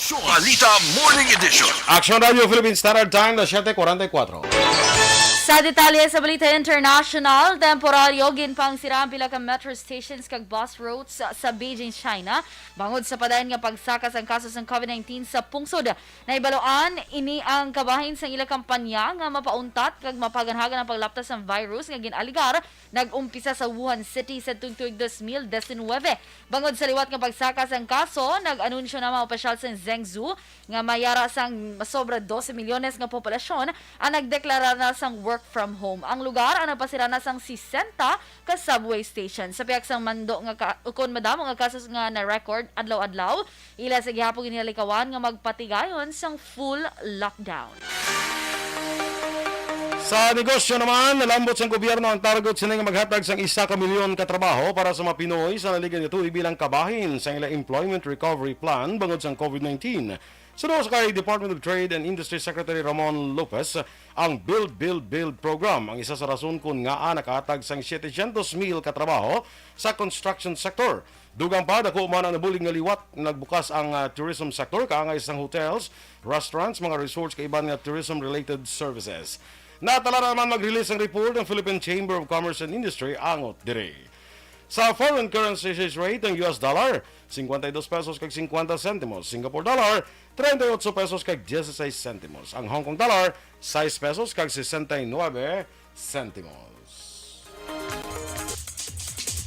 Balita Morning Edition. Action Radio Philippine Standard Time, las siete cuarenta y cuatro. Sa detalye sa balita international, temporaryo ginpangsira ang pila ka metro stations kag bus routes sa, sa Beijing, China, bangod sa padayon nga pagsaka sang kaso sang COVID nineteen sa pungsod. Nahibaluan ini ang kabahin sang ila kampanya nga mapauntat kag mapaganhagan ang paglaptas sang virus nga gin-alegar nag-umpisa sa Wuhan City sadtong tuig dos mil diecinuebe. Bangod sa liwat nga pagsaka sang kaso, nag-anunsyo na mga opisyal sang Zhengzhou nga may ara sang masobra dose milyones nga populasyon ang nagdeklara na sang work from home. Ang lugar ang nagpasira na sang sesenta ka subway station. Sa pihak sang mando nga ka-, ukon madamo nga kaso nga na-record adlaw-adlaw, ila sa gihapon ginalikawan nga magpatigayon sang full lockdown. Sa negosyo naman, nalambot sang gobyerno ang target sini nga maghatag sang isa ka milyon ka trabaho para sa mga Pinoy sa naligiran nga tuig bilang kabahin sa ila Employment Recovery Plan bangod sang COVID nineteen. Suno sa kay Department of Trade and Industry Secretary Ramon Lopez, ang Build, Build, Build program ang isa sa rason kon ngaa nakahatag sang setecientos mil ka trabaho sa construction sector. Dugang pa, dako man ang nabulig nga liwat, nagbukas ang, ah, tourism sector, kaangay sang hotels, restaurants, mga resorts, kag iban nga tourism-related services. Natala na naman mag-release ang report ang Philippine Chamber of Commerce and Industry angot diri. Sa foreign currency exchange rate, ang U S dollar, cincuenta y dos pesos kag cincuenta sentimos. Singapore dollar, treinta y ocho pesos kag dieciséis sentimos. Ang Hong Kong dollar, sais pesos kag sesenta y nuebe sentimos.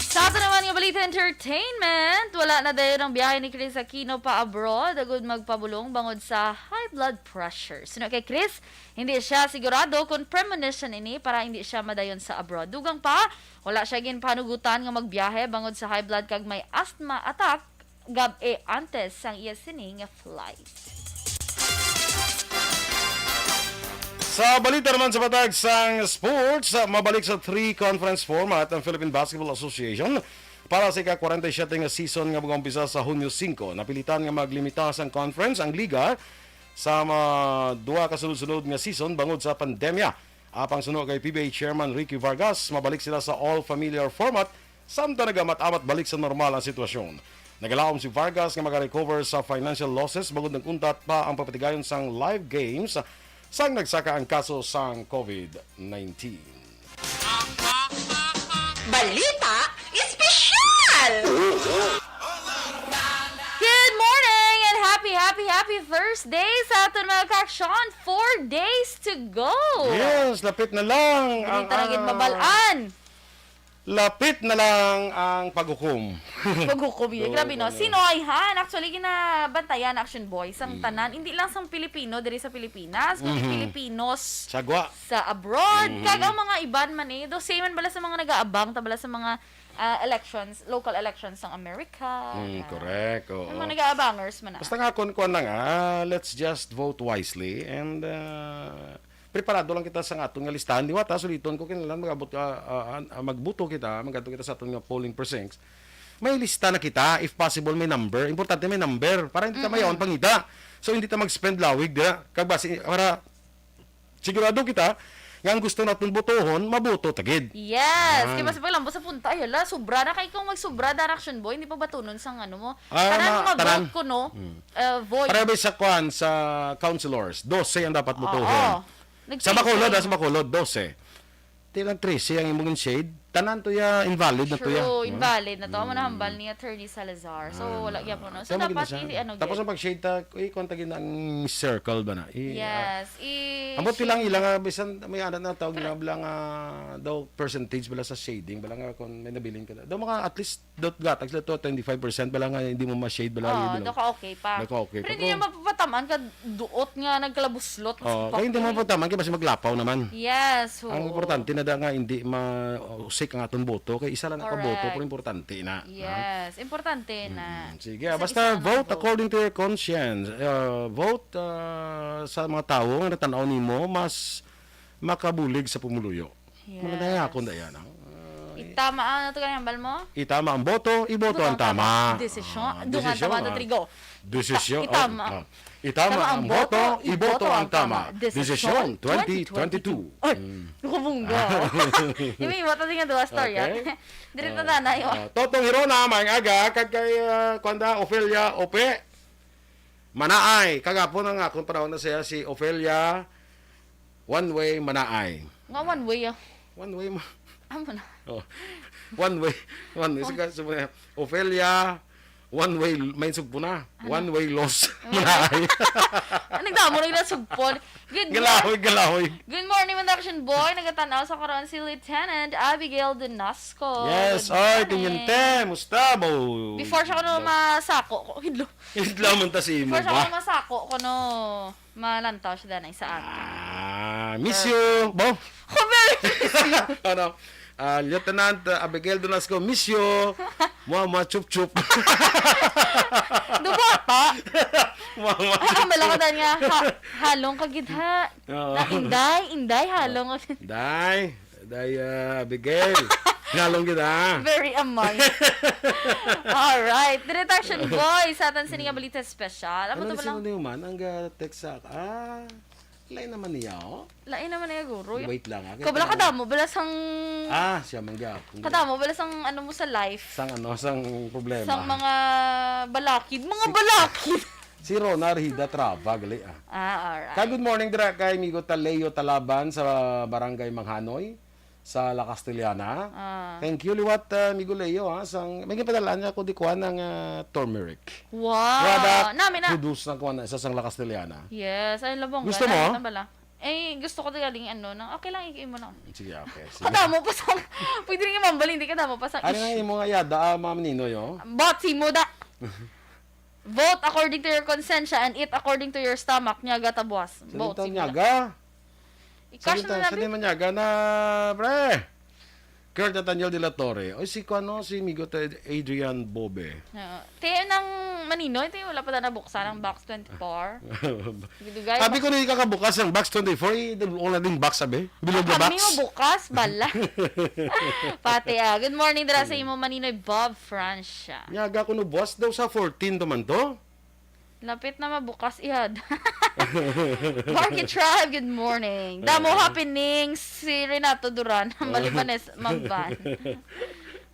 Sa ato naman nga balita entertainment, wala na dayon ang biyahe ni Chris Aquino pa abroad, agud magpabulong bangod sa high blood pressure. Suno kay Chris, hindi siya sigurado kung premonition ini para hindi siya madayon sa abroad. Dugang pa, wala siya ginpanugutan nga magbiyahe bangod sa high blood kag may asthma attack gab-i antes sang iya sini nga flight. Sa balita naman sa patag sang sports, mabalik sa three conference format ang Philippine Basketball Association para sa ika-kwarenta y siyete nga season nga mag-umpisa sa Hunyo singko. Napilitan nga maglimita sang conference ang liga sa mga duha ka sunod-sunod nga season bangod sa pandemya. Apang suno kay P B A Chairman Ricky Vargas, mabalik sila sa all familiar format samtang nagamat-amat balik sa normal ang sitwasyon. Nagalaom si Vargas nga maka-recover sa financial losses bangod nag-untat pa ang papatigayon sang live games sang nagsaka ang kaso sang COVID nineteen. Balita Espesyal! Good morning and happy, happy, happy Thursday sa aton mga kaaksyon. Four days to go! Yes, lapit na lang Dili ang, ta na gid ah, mabal-an. Lapit na lang ang paghukom. Paghukom yun. Grabe, no? Sinoy, ha? Actually, ginabantayan, Action Boy, sang tanan. Hindi lang sang Pilipino diri sa Pilipinas, kundi Pilipinos sa abroad. Kag ang mga iban man, eh. Do, same man bala sa mga nag-aabang, ta bala sa mga ah, elections, local elections sang America. Mm, correct, oo. Ang mga nag-aabangers man na. Basta nga, kun, kuwan lang, ah, let's just vote wisely and, ah, preparado lang kita sa aton nga listahan. Liwat, ah, suliton ko, kinahanglan mag-abot, ah, ah, ah, magbuto kita, magkadto kita sa aton nga polling precincts. May lista na kita, if possible, may number. Importante may number para hindi ta mayaon pangita. So, hindi ta mag-spend lawig dira. Kag basi, para sigurado kita nga ang gusto naton botohon, maboto ta gid. Yes. Kay mas paglambot sa punta, ay, hala, sobra na. Kay kung magsubra, Direction Boy, hindi pa batunon sang ano mo. Ah, tanan nga vote ko, no? Uh, void. Para ba sa kwan, sa councilors, dose ang dapat botohon. Oo. Sa Bacolod, ah, sa Bacolod, dose. Di lang trese ang imong shade. Tanan to ya, invalid na to ya. True, invalid na to. Amo na hambal ni Attorney Salazar. So, wala gyapon, no? So, dapat i-, ano, tapos ang pag-shade ta, i-, kuwan ta gid ang circle ba na? I-, ah, yes. Ambot pila ang ila nga, bisan may anak na tawag nga bala nga daw percentage bala sa shading, bala nga kung may nabilin ka na. Daw mga at least, daw gatag sila to, twenty-five percent bala nga hindi mo ma-shade bala. Oo, daw ka okay pa. Daw ka okay pa. Pero hindi niya mapapatamaan ka duot nga nagkalabuslot. Oh, kay hindi mo pagtaman kay basi maglapaw naman. Yes, oo. Ang importante na da nga hindi ma-usik ang aton boto kay isa lang nakaboto, pero importante na, ha? Yes, importante na. Mm, sige, ah, basta vote according to your conscience. Ah, vote, ah, sa mga tawo nga natan-aw nimo mas makabulig sa pumuluyo. Yes. Maganda nga akong daya na. Ah, itama ang, ano to, kanang hambal mo? Itama ang boto, iboto ang tama. Desisyon. Ah, dungan desisyon, tama, ah, trigo. Desisyon, ita-, itama. Ah, itama ang boto, iboto ang tama. Desisyon twenty twenty-two. Ay, nakabungga. Yung may iboto din nga duwa storya. Okay. Diri na, ah, nanay, oh. Ah, Totong Hirona, maayong aga, kag kay, ah, kuwan da, Ofelia Ope. Manaay, kagapon ang akong panahon na siya, si Ofelia One Way Manaay. Nga one way, ah. One way ma- Amo na. Oh. One way. One way. Sige, sige. Ofelia, one way, may sugpo na. Ano? One way loss. Manaay. Ah, nagdamo na yung nasugpon. Good mor-, galahoy, galahoy. Good morning, Mandaction Boy. Nagatan-aw sa karon si Lieutenant Abigail Denasco. Yes, good morning. Oy, Teniente, musta, bo? Before siya kuno masako, ko, hidlo. Hidlo man ta si imo, before siya kuno masako, kuno malantaw siya danay sa akin. Ah, miss you, bo? Ko very miss you. Ano? Ah, Lieutenant, ah, Abigail Donasco, miss you. Mwa, mwa, chup, chup. Dubata. Mwa, mwa, chup, chup. Ay, ang bala ko dahil nga, ha-, halong ka gid ha. Oo. Na, Inday, Inday, halong ka gid. Day, Day, ah, Abigail. Halong gid, ha? Very amay. Alright. Diretso, Action Boy, sa atan sini nga balita special. Ano, ano ba lang? Sino ni man ang, ah, text sa, ah, Lain naman niya, oh. Lain naman niya, guro. Wait lang, ah. Ikaw bala kadamo, bala sang, ah, siya man gyapon. Kadamo, bala sang ano mo sa life. Sang ano, sang problema. Sang mga balakid. Mga balakid! Si Rona Arhida Traba, gali, ah. Ah, alright. Ka, good morning, dira kay Migo Taleo Talaban sa Barangay Manghanoy. Sa La Castellana. Ah. Thank you, liwat, ah, Migo Leo, ha, sang, may gipadalaan niya ako di kuha ng, ah, turmeric. Wow. Product, nami na. Produce ng kuha na, isa sang La Castellana. Yes, ay, labong. Gusto mo? Nami na bala. Eh, gusto ko galing, ano, nang, okay lang, imo na. Sige, okay. Sige. Kadamo pa sang, pwede rin yung mambal, hindi kadamo pa sang issue. Ano nga imo nga yada, ah, Ma'am Ninoy, oh? But si Muda. Vote according to your konsensya and eat according to your stomach. Nyaga ta, boss. Vote, sige. Nyaga? Ikash na natin. Sa Manyaga na, pre. Kurt Nathaniel de la Torre. Oy, si kuano, si Migo Ted Adrian Bobe. Oo. Te, nang Maninoy, te, wala pa na nabuksan ang box twenty-four. Abi ko na ikakabukas ang box twenty-four, eh, wala ding box, abi. Bilog na box. Kami mo bukas, bala. Pati, ah. Good morning, dira sa imo, Maninoy Bob Francia. Nyaga ko no buwas daw sa fourteen to man to. Lapit na mabukas, ihad. Marky Tribe, good morning. Damo happening si Renato Duran. Malibanes, Mamban.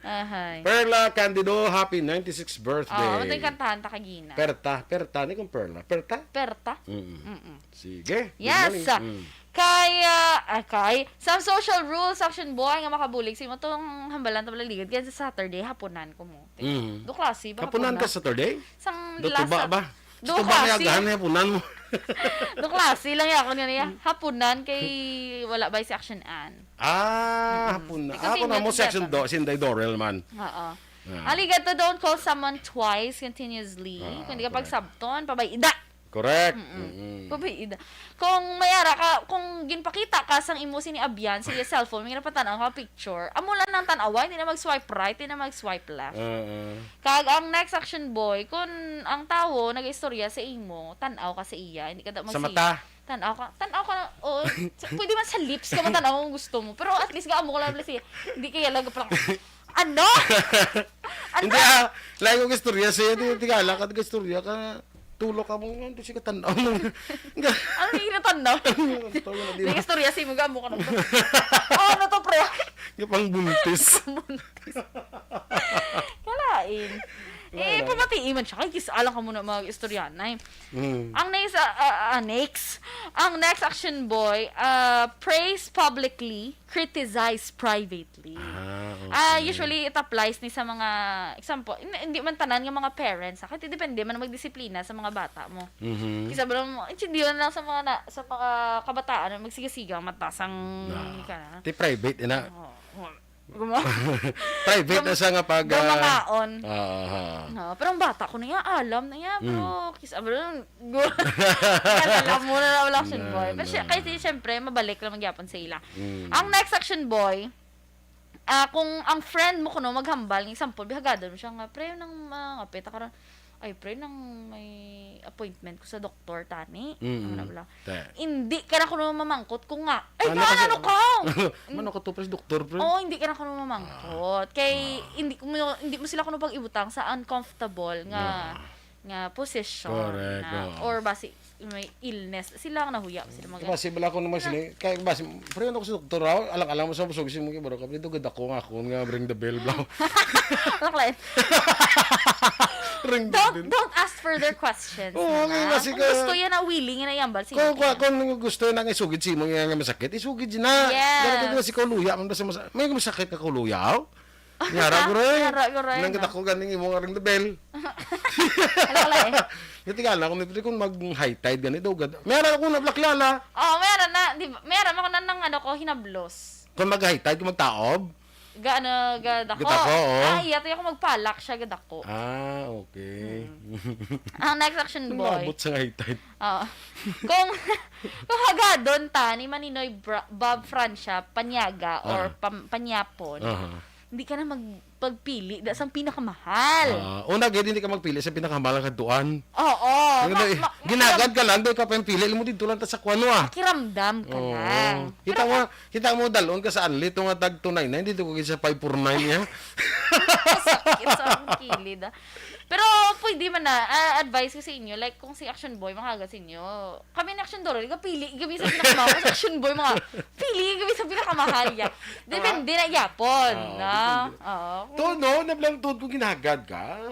Ahay. Perla Candido, happy ninety-sixth birthday. Oh, ito yung kantahan ta kagina. Perta, Perta, ni kung Perla. Perta? Perta. Mm-mm. Mm-mm. Sige. Yes. Good morning. Mm. Kay, ah, ah, kay, some social rules, Action Boy, nga makabulig sa imo tong hambalan ta bala ligid. Kaya sa Saturday, hapunan ko mo. Mm. Do klase ba? Hapunan ka Saturday? Sang last tuba ba? Do tuba may klase. Agahan na hapunan mo. Do klase lang ya ako niya. Hapunan kay wala ba si Action Ann? Ah, Mm. hapon na. Ikaw, Ako na mo si Action Dorel man. Oo. Ah. Aligato, don't call someone twice continuously. Ah, Kung di ka correct. pagsabton, pabay ida. Correct. Mm-mm. Mm-mm. Pabay ida. Kung may ara ka, kung ginpakita ka sang imo sini abyan sa iya cellphone, may napatan-aw ka picture. Amo lang nang tan-awa, hindi na mag-swipe right, hindi na mag-swipe left. Oo. Kag ang next action boy, kung ang tawo nag-istorya sa imo, tan-aw ka sa iya, hindi ka da Sa magsi- mata. Tan-aw ka, tan-aw ka na, oo, sa- pwede man sa lips ka matan-aw kung gusto mo. Pero at least, gaamo ko lang siya. Hindi kaya lang parang, ano? Ano? Hindi ah, lain kong istorya sa'yo, di, di ka lang, istorya ka, tulog ka mo, hindi siya tan-aw mo. Ano yung kinatanaw? Tulog na, di May ba? istorya sa imo, gaamo ka na. Oh, ano to, pre? Yung pang buntis. Buntis. Kalain. Eh, Wala. pamatii man siya. Kay kis-a lang ka muna mga istoryanay. Mm. Ang next, ah, ah, ah, next. Ang next action boy, ah, praise publicly, criticize privately. Ah, Ah, okay. usually it applies ni sa mga example, hin- hindi man tanan nga mga parents, ha? Kasi depende man magdisiplina sa mga bata mo. Mhm. Kisa ba mo, intindihan lang sa mga na, sa mga kabataan na magsiga-siga ang mata sang Ah. ka na. Ti private ina. Oo. Guma- Private Gam- na siya nga pag, ah, gamangaon. ah, ah. Oo, pero ang bata ko na iya, alam na iya, pero Mm. kis-, ah, pero, gu-, alam mo na, wala action No, boy. Pero no, siya, no. kasi siyempre, mabalik lang magyapon sa ila. Mm. Ang next action boy, ah, kung ang friend mo kuno maghambal, ng example, bihagadon mo siya nga, "Pre, nang, ah, ngapit ka ron." "Ay, pre, nang may appointment ko sa doktor, tani." Mm. Ano na bala? Te. Hindi ka na kuno mamangkot kung nga, "Ay, Ano nga, kasi ano ka?" Mano ka to, pre, doktor, pre? Oo, hindi ka na kuno mamangkot. Kay, Ah. hindi mo, hindi mo sila kuno pag-ibutang sa uncomfortable nga, Ah. nga position Correct, na, oo. or basi, may illness. Sila ang nahuya, sila mag- Diba, si bala ko naman Ano? sila, kaya ba, si, pre, ano ko sa doktor, ah? Alang-alang mo sa busog, si mga baro ka, pre, dugad ako nga ako, nga ring the bell, blah. Bakla eh. Ring Don't, din. don't ask further questions Oo, na. nga, kasi Kung ka gusto yan na willing na yambal, sige Kung, na. kung, kung gusto na nga isugid si mo nga, nga masakit, isugid na. Yes. Ganun ko na si Kauluya, man ba sa masa-, may masakit ka Kauluya, oh? Yara ko rin. Yara ko rin, Nang no? kita ko ganing imo nga ring the bell. Wala, wala eh. Yung tingala, kung, kung mag high tide gani daw, gad-, may ara ko na blaklala. Oh, may ara na, di ba? May ara ako na nang ano ko, hinablos. Kung mag high tide, kung magtaob, Ga, ano, gadako. Gadako, oo. Ah, iya, to yung magpalak siya, gadako. Ah, okay. Mm. Ang next action boy. Umabot sa high tide. Oo. Kung, kung hagadon ta ni Maninoy Bra-, Bob Francia, Paniaga, or Ah. pam-, Panyapon, Aha. hindi ka na mag-, pagpili da sang pinakamahal. Ah, una, gid, hindi ka magpili sa pinakamahal nga kadtuan. Oo. Yung Ma-, ano, eh, ma-, ginagad ka lang, di ka pa yung pili, alam mo, dito lang ta sa kuwan, ah. Pakiramdam ka Oo. lang. Kita Pero mo, Kita mo, dalon ka sa anli, to nga tag two nine nine, dito ko sa five four nine niya. Sakit sa akong kilid, ah. Pero pwede man na, ah, advice ko sa inyo, like, kung si Action Boy, makaga sa inyo, kami ni Action Dorel, kapili kami sa pinakamahal, sa Action Boy, mga, pili kami sa pinakamahal, ya. Depende na, yapon, Ah, na. depende. Oo. To, no, nablang tuod kung ginagad ka,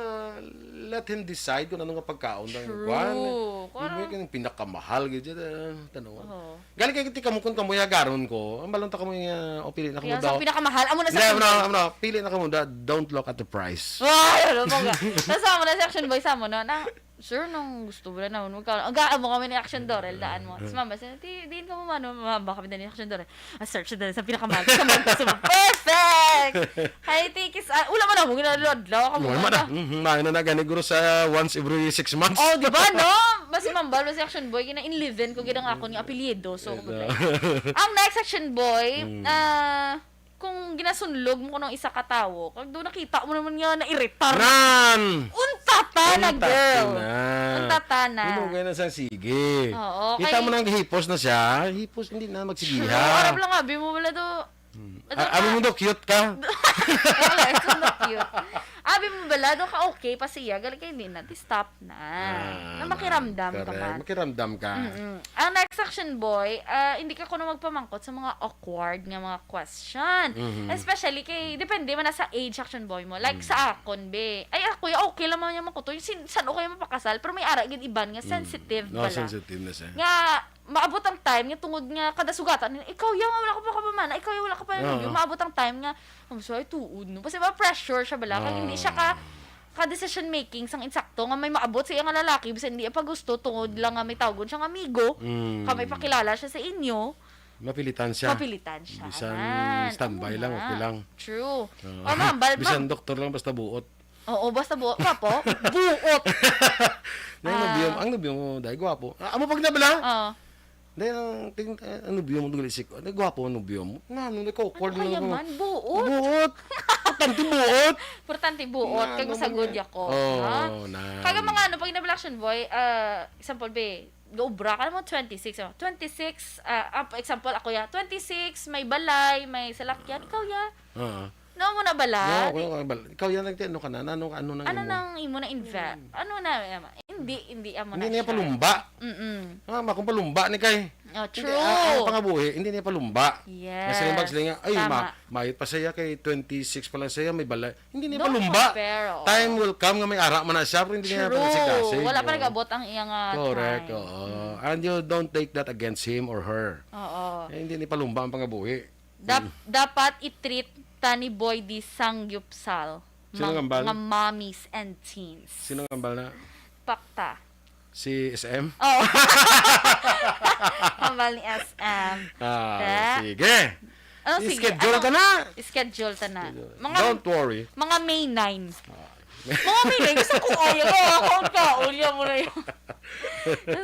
let him decide kung ano nga pagkaon ang True. kwan. Kung Kung ano ano? yung pinakamahal, gid, ah, tanong. Oo. Gali kay ti kamo kun kamo hagaron ko, ang balon ta kamo nga, o pili na kamo Kaya daw. sa pinakamahal, amo na sa Hindi, amo na, pinakamahal. amo na, pili na kamo da, don't look at the price. Ay, ano ba nga? Tapos amo na si Action Boy sa amo, no? Na, sir, nung gusto mo na naman, magka-, ang gaan mo kami ni Action Dorel, daan mo. Tapos mama, sabi, "Di, diin ka mo, mano?" Mama, kami na ni Action Dorel. Ah, search na sa pinakamahal. Sa mga gusto mo. Perfect! Ay, tikis, ah, wala man ako, ginadlo-adlo ako, Wala man mama. ah. Mhm, mayo na na gani, guro, sa once every six months. Oh, di ba, no? Mas si Mambal, mas si Action Boy, gina-eleven ko, gina nga ako ni apelyido. So, Ito. Ang next Action Boy, Mm. ah, kung ginasunlog mo kuno isa ka tawo, kag do nakita mo naman nga nairitar. Nan! Unta ta na, Unta girl. na. Unta ta na. Hinugay na sa sige. Oo, Kita kay mo nang hipos na siya, hipos, hindi na magsigiha. True. Arap lang, abi mo wala do. Hmm. Ano A-, abi ka? mo do, cute ka. Wala, it's not cute. Abi mo bala, do ka okay pa siya, gali kay hindi na, di stop na. Ah, Na makiramdam ka correct. man. Makiramdam ka. Mm-mm. Ang next action boy, ah, hindi ka kuno magpamangkot sa mga awkward nga mga question. Mhm. Especially kay, depende man na sa age action boy mo. Like Mm. sa akon, be. Ay, ako, okay lang man yung makuto. Yung sin-, san o kayo mapakasal, pero may ara gid iban nga Mm. sensitive No, bala. sensitive na siya. Nga, maabot ang time nga tungod nga kada sugatan, "Ikaw ya nga wala ka pa kapamana, ikaw ya wala ka pa Oo. nalubyo." Maabot ang time nga, "Ang sa ay tuod, no?" Kasi ba pressure siya bala, kag hindi siya ka, Ah. ka-decision making sang insakto nga may maabot sa iya nga lalaki, bisan hindi pa gusto, tungod lang nga may tawgon siyang amigo, Mm. ka may pakilala siya sa inyo, Mapilitan siya. Mapilitan siya. Bisan Anan. Standby Amo lang, na. Okay lang. True. Oo. O, ma'am, bal-, Bisan ma'am. Doktor lang, basta buot. Oo, basta buot. Gwapo? Buot. Ang Ah. nobyo, ang nobyo mo, dahil gwapo. Ah, amo pag nabala? Oo. Dahil ang ting-, ah, ang nobyo mo, dugli sik-, ano, gwapo ang nobyo mo. Na, ano, nagkukord Ano na kaya ako. Man? Buot? Buot. Importante buot. Importante buot. Na, Kag ano masagod man, eh. Ako. Oo, Ha? na. Kaga mga ano, pag nabala action boy, ah, example, be, gaobra ka na mo, twenty-six, oh. Twenty-six, ah, ah, example, ako ya, twenty-six, may balay, may salakyan, ikaw ya. Oo. No, mo na bala? No, Di- ako, ako, bal-, ikaw yan, nagti-, ano ka na? Ano, ano nang Ano imo? Nang imo na invest? Hmm. Ano na, em, hindi, hindi amo Hindi na niya siya. Palumba. Mm-mm. Ah, ma, kung palumba ni kay. Oh, Hindi, true. Ah, ang pangabuhi, hindi niya palumba. Yes. Kasi yung bags lang nga, ay, Tama. Ma, mayot pa siya kay twenty-six pa lang siya, may balay. Hindi niya Don't palumba. Compare, oo. Time will come nga may ara man na siya, pero hindi niya True. Pag-asikaso. Wala pa Oo. Nag-abot ang iyang, ah, Correct, time. Oo. Mm. And you don't take that against him or her. Oo. Eh, hindi ni palumba ang pangabuhi. Dap-, Mm. Dapat i-treat ta ni Boy D sangyupsal. Sino nga hambal? Nga mommies and teens. Sino nga hambal na? Pakta. Si S M? Oh. Hambal ni S M. Ah, Te? Sige. Oh, sige. I-schedule Ano? Ta na. I-schedule ta na. Schedule. Mga, Don't worry. Mga May nine. Ah. Mga May nine. Gusto ko, oh, yung, oh, account ka. Ulya mo na yun.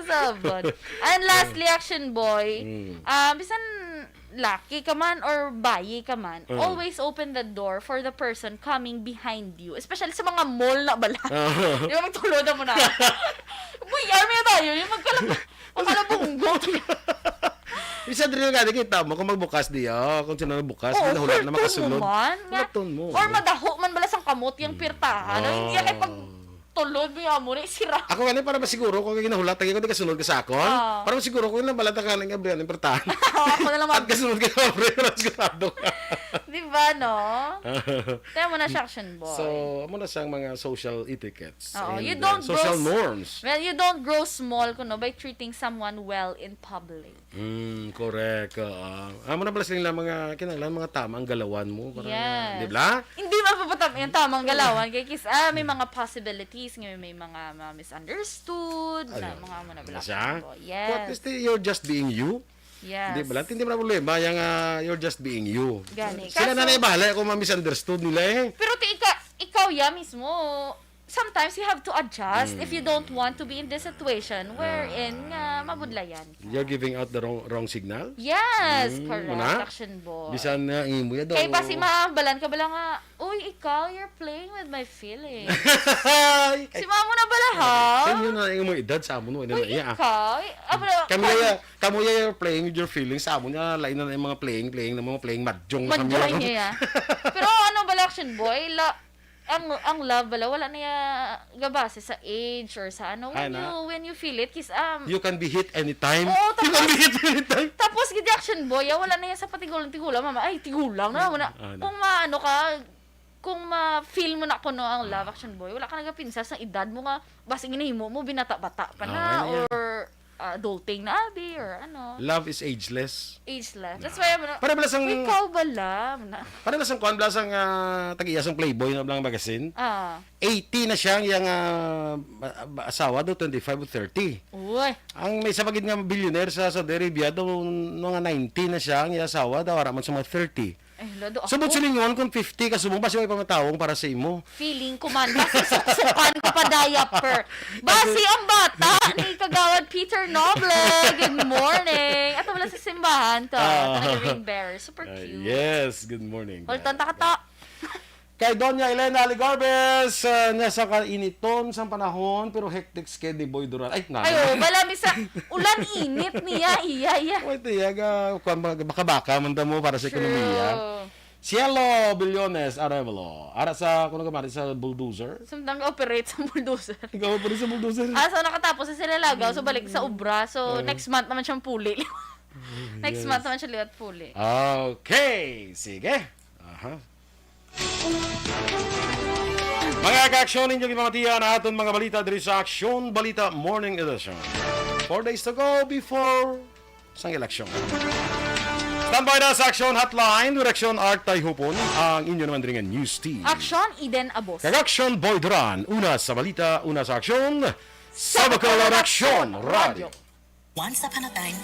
Sabon. And lastly, action boy, Mm. ah, bisan laki ka man or bayi ka man, Mm. always open the door for the person coming behind you. Especially sa mga mall na bala. Ah. Di ba, magtulod mo na? Boy, army na tayo. Yung magkalab-, magkalabunggo. Isa diri nga, nakita mo kung magbukas diya, kung sino nagbukas, Oo, may nahulat na hulaton mo makasulod. Man, nga, Hulaton mo. Or madaho man bala sang kamot yung Mm. pirtahan. Ay, hindi kay pag Oh. Tulod mo yung amo ni sira. Ako gani, para masiguro ko ginahulat, lagi ko di kasunod ka sa akon. Ah. Para masiguro ko yung nabalata ka nga abrihan yung pirtahan. Oo, ako na lang At mag- kasunod ka, abre, para sigurado ka. Di ba, no? Kaya mo na siya, action boy. So, amo na siyang mga social etiquettes Oo, and, you uh, don't social grow s-, norms. Well, you don't grow small, kuno, by treating someone well in public. Mm, correct. Oo. Amo na pala sila mga kinahanglan, mga tama ang galawan mo. Parang, Yes. Di ba? Hindi mapapatam-, yung tamang galawan. Kay kis-, ah, may mga possibilities, nga may mga, mga misunderstood, Ano? na mga amo na Ano pala siya? Yes. What is the, you're just being you? Yes. Di ba? Hindi mo na problema. Yung, ah, you're just being you. Gani. Sila Kaso na naibahala kung ma-misunderstood nila eh. Pero ti ika-, ikaw ya mismo, sometimes you have to adjust if you Mm. don't want to be in this situation wherein Ah. nga mabudlayan ka. You're giving out the wrong, wrong signal? Yes, Mm, correct, muna? Action boy. Bisan na ang imo ya daw. Kay basi mabalan ka bala nga, "Uy, ikaw, you're playing with my feelings." Ay, Si mama na bala, ha? Sa inyo na yung mga edad sa amo, no? Uy, na iya, ah. Ikaw? Eh, ah, bala, Kami kay ya, kamo ya, you're playing with your feelings. Sa amo niya, lain na yung mga playing, playing, na mga playing mahjong na kami, Mahjong ano? Niya, ya. Pero ano bala, action boy? La-, ang, ang love bala, wala na ya gabase sa age or sa ano. Ay, When na. You, when you feel it, kis, um, You can be hit anytime. Oo, You can tapos, be hit anytime. Tapos, gid action boy, ah, wala na ya sa patigulang-tigulang, mama. Ay, tigulang na, wala. Ah, na. Kung maano ka, kung ma-feel mo na kuno ang love, action boy, wala ka nagapinsar sa edad mo nga, basi ginahimo mo, binata-bata pa na, Ah, wala na ya. Or adulting na abi or ano. Love is ageless. Ageless. That's why, ano, Para bala sang ikaw bala, na. Para bala sang kuan, bala sang, ah, tag-iya sang Playboy na bala nga magazine. Ah. Eighty na siya, ang iyang, ah, ba-, ba-, asawa daw, twenty-five o thirty. Uy. Ang may isa pa gid nga billionaire sa Saudi Arabia daw, mga ninety na siya, ang iyang asawa daw, ara man sa mga thirty. Ay, lado Subot ako. Silingon kung fifty ka subong, basi may pamatawong para sa imo. Feeling ko man, basi suksukan ko pa diaper. Basi ang bata ni Kagawad Peter Noble. Good morning. Ato wala sa simbahan to. Ah. Ito na yung ring bearer. Super Ah, cute. Yes, good morning, Holton, guys. Taka to. Kay Doña Elena Aligarbes, ah, niya sa kainiton sang panahon, pero hectic schedule, Boy Duran. Ay, na. Ay, oh, bala, misa, ulan init niya, iya, iya. Wait, iya, ga, kuwan, baka-baka man daw mo para sa ekonomiya. True. Cielo Billones Arevalo. Ara sa, kuno ka mari sa bulldozer? Samtang operate sa bulldozer. Ikaw pa rin sa bulldozer. Ah, so nakatapos sa sila lagaw, so balik sa obra. So, Mm. next month naman siyang puli. Next Yes. month naman siya liwat puli. Okay, sige. Aha. Mga ka-aksyon, ninyo gipamatian ang aton mga balita diri sa Aksyon Balita Morning Edition. Four days to go before sang eleksyon. Standby na sa Aksyon Hotline, direksyon Art Tayhupon, ang inyo naman diri nga news team. Aksyon, Eden Abos. Kag Aksyon, Boy Duran. Una sa balita, una sa aksyon, sa Bacolod Aksyon Radio. Once upon a time,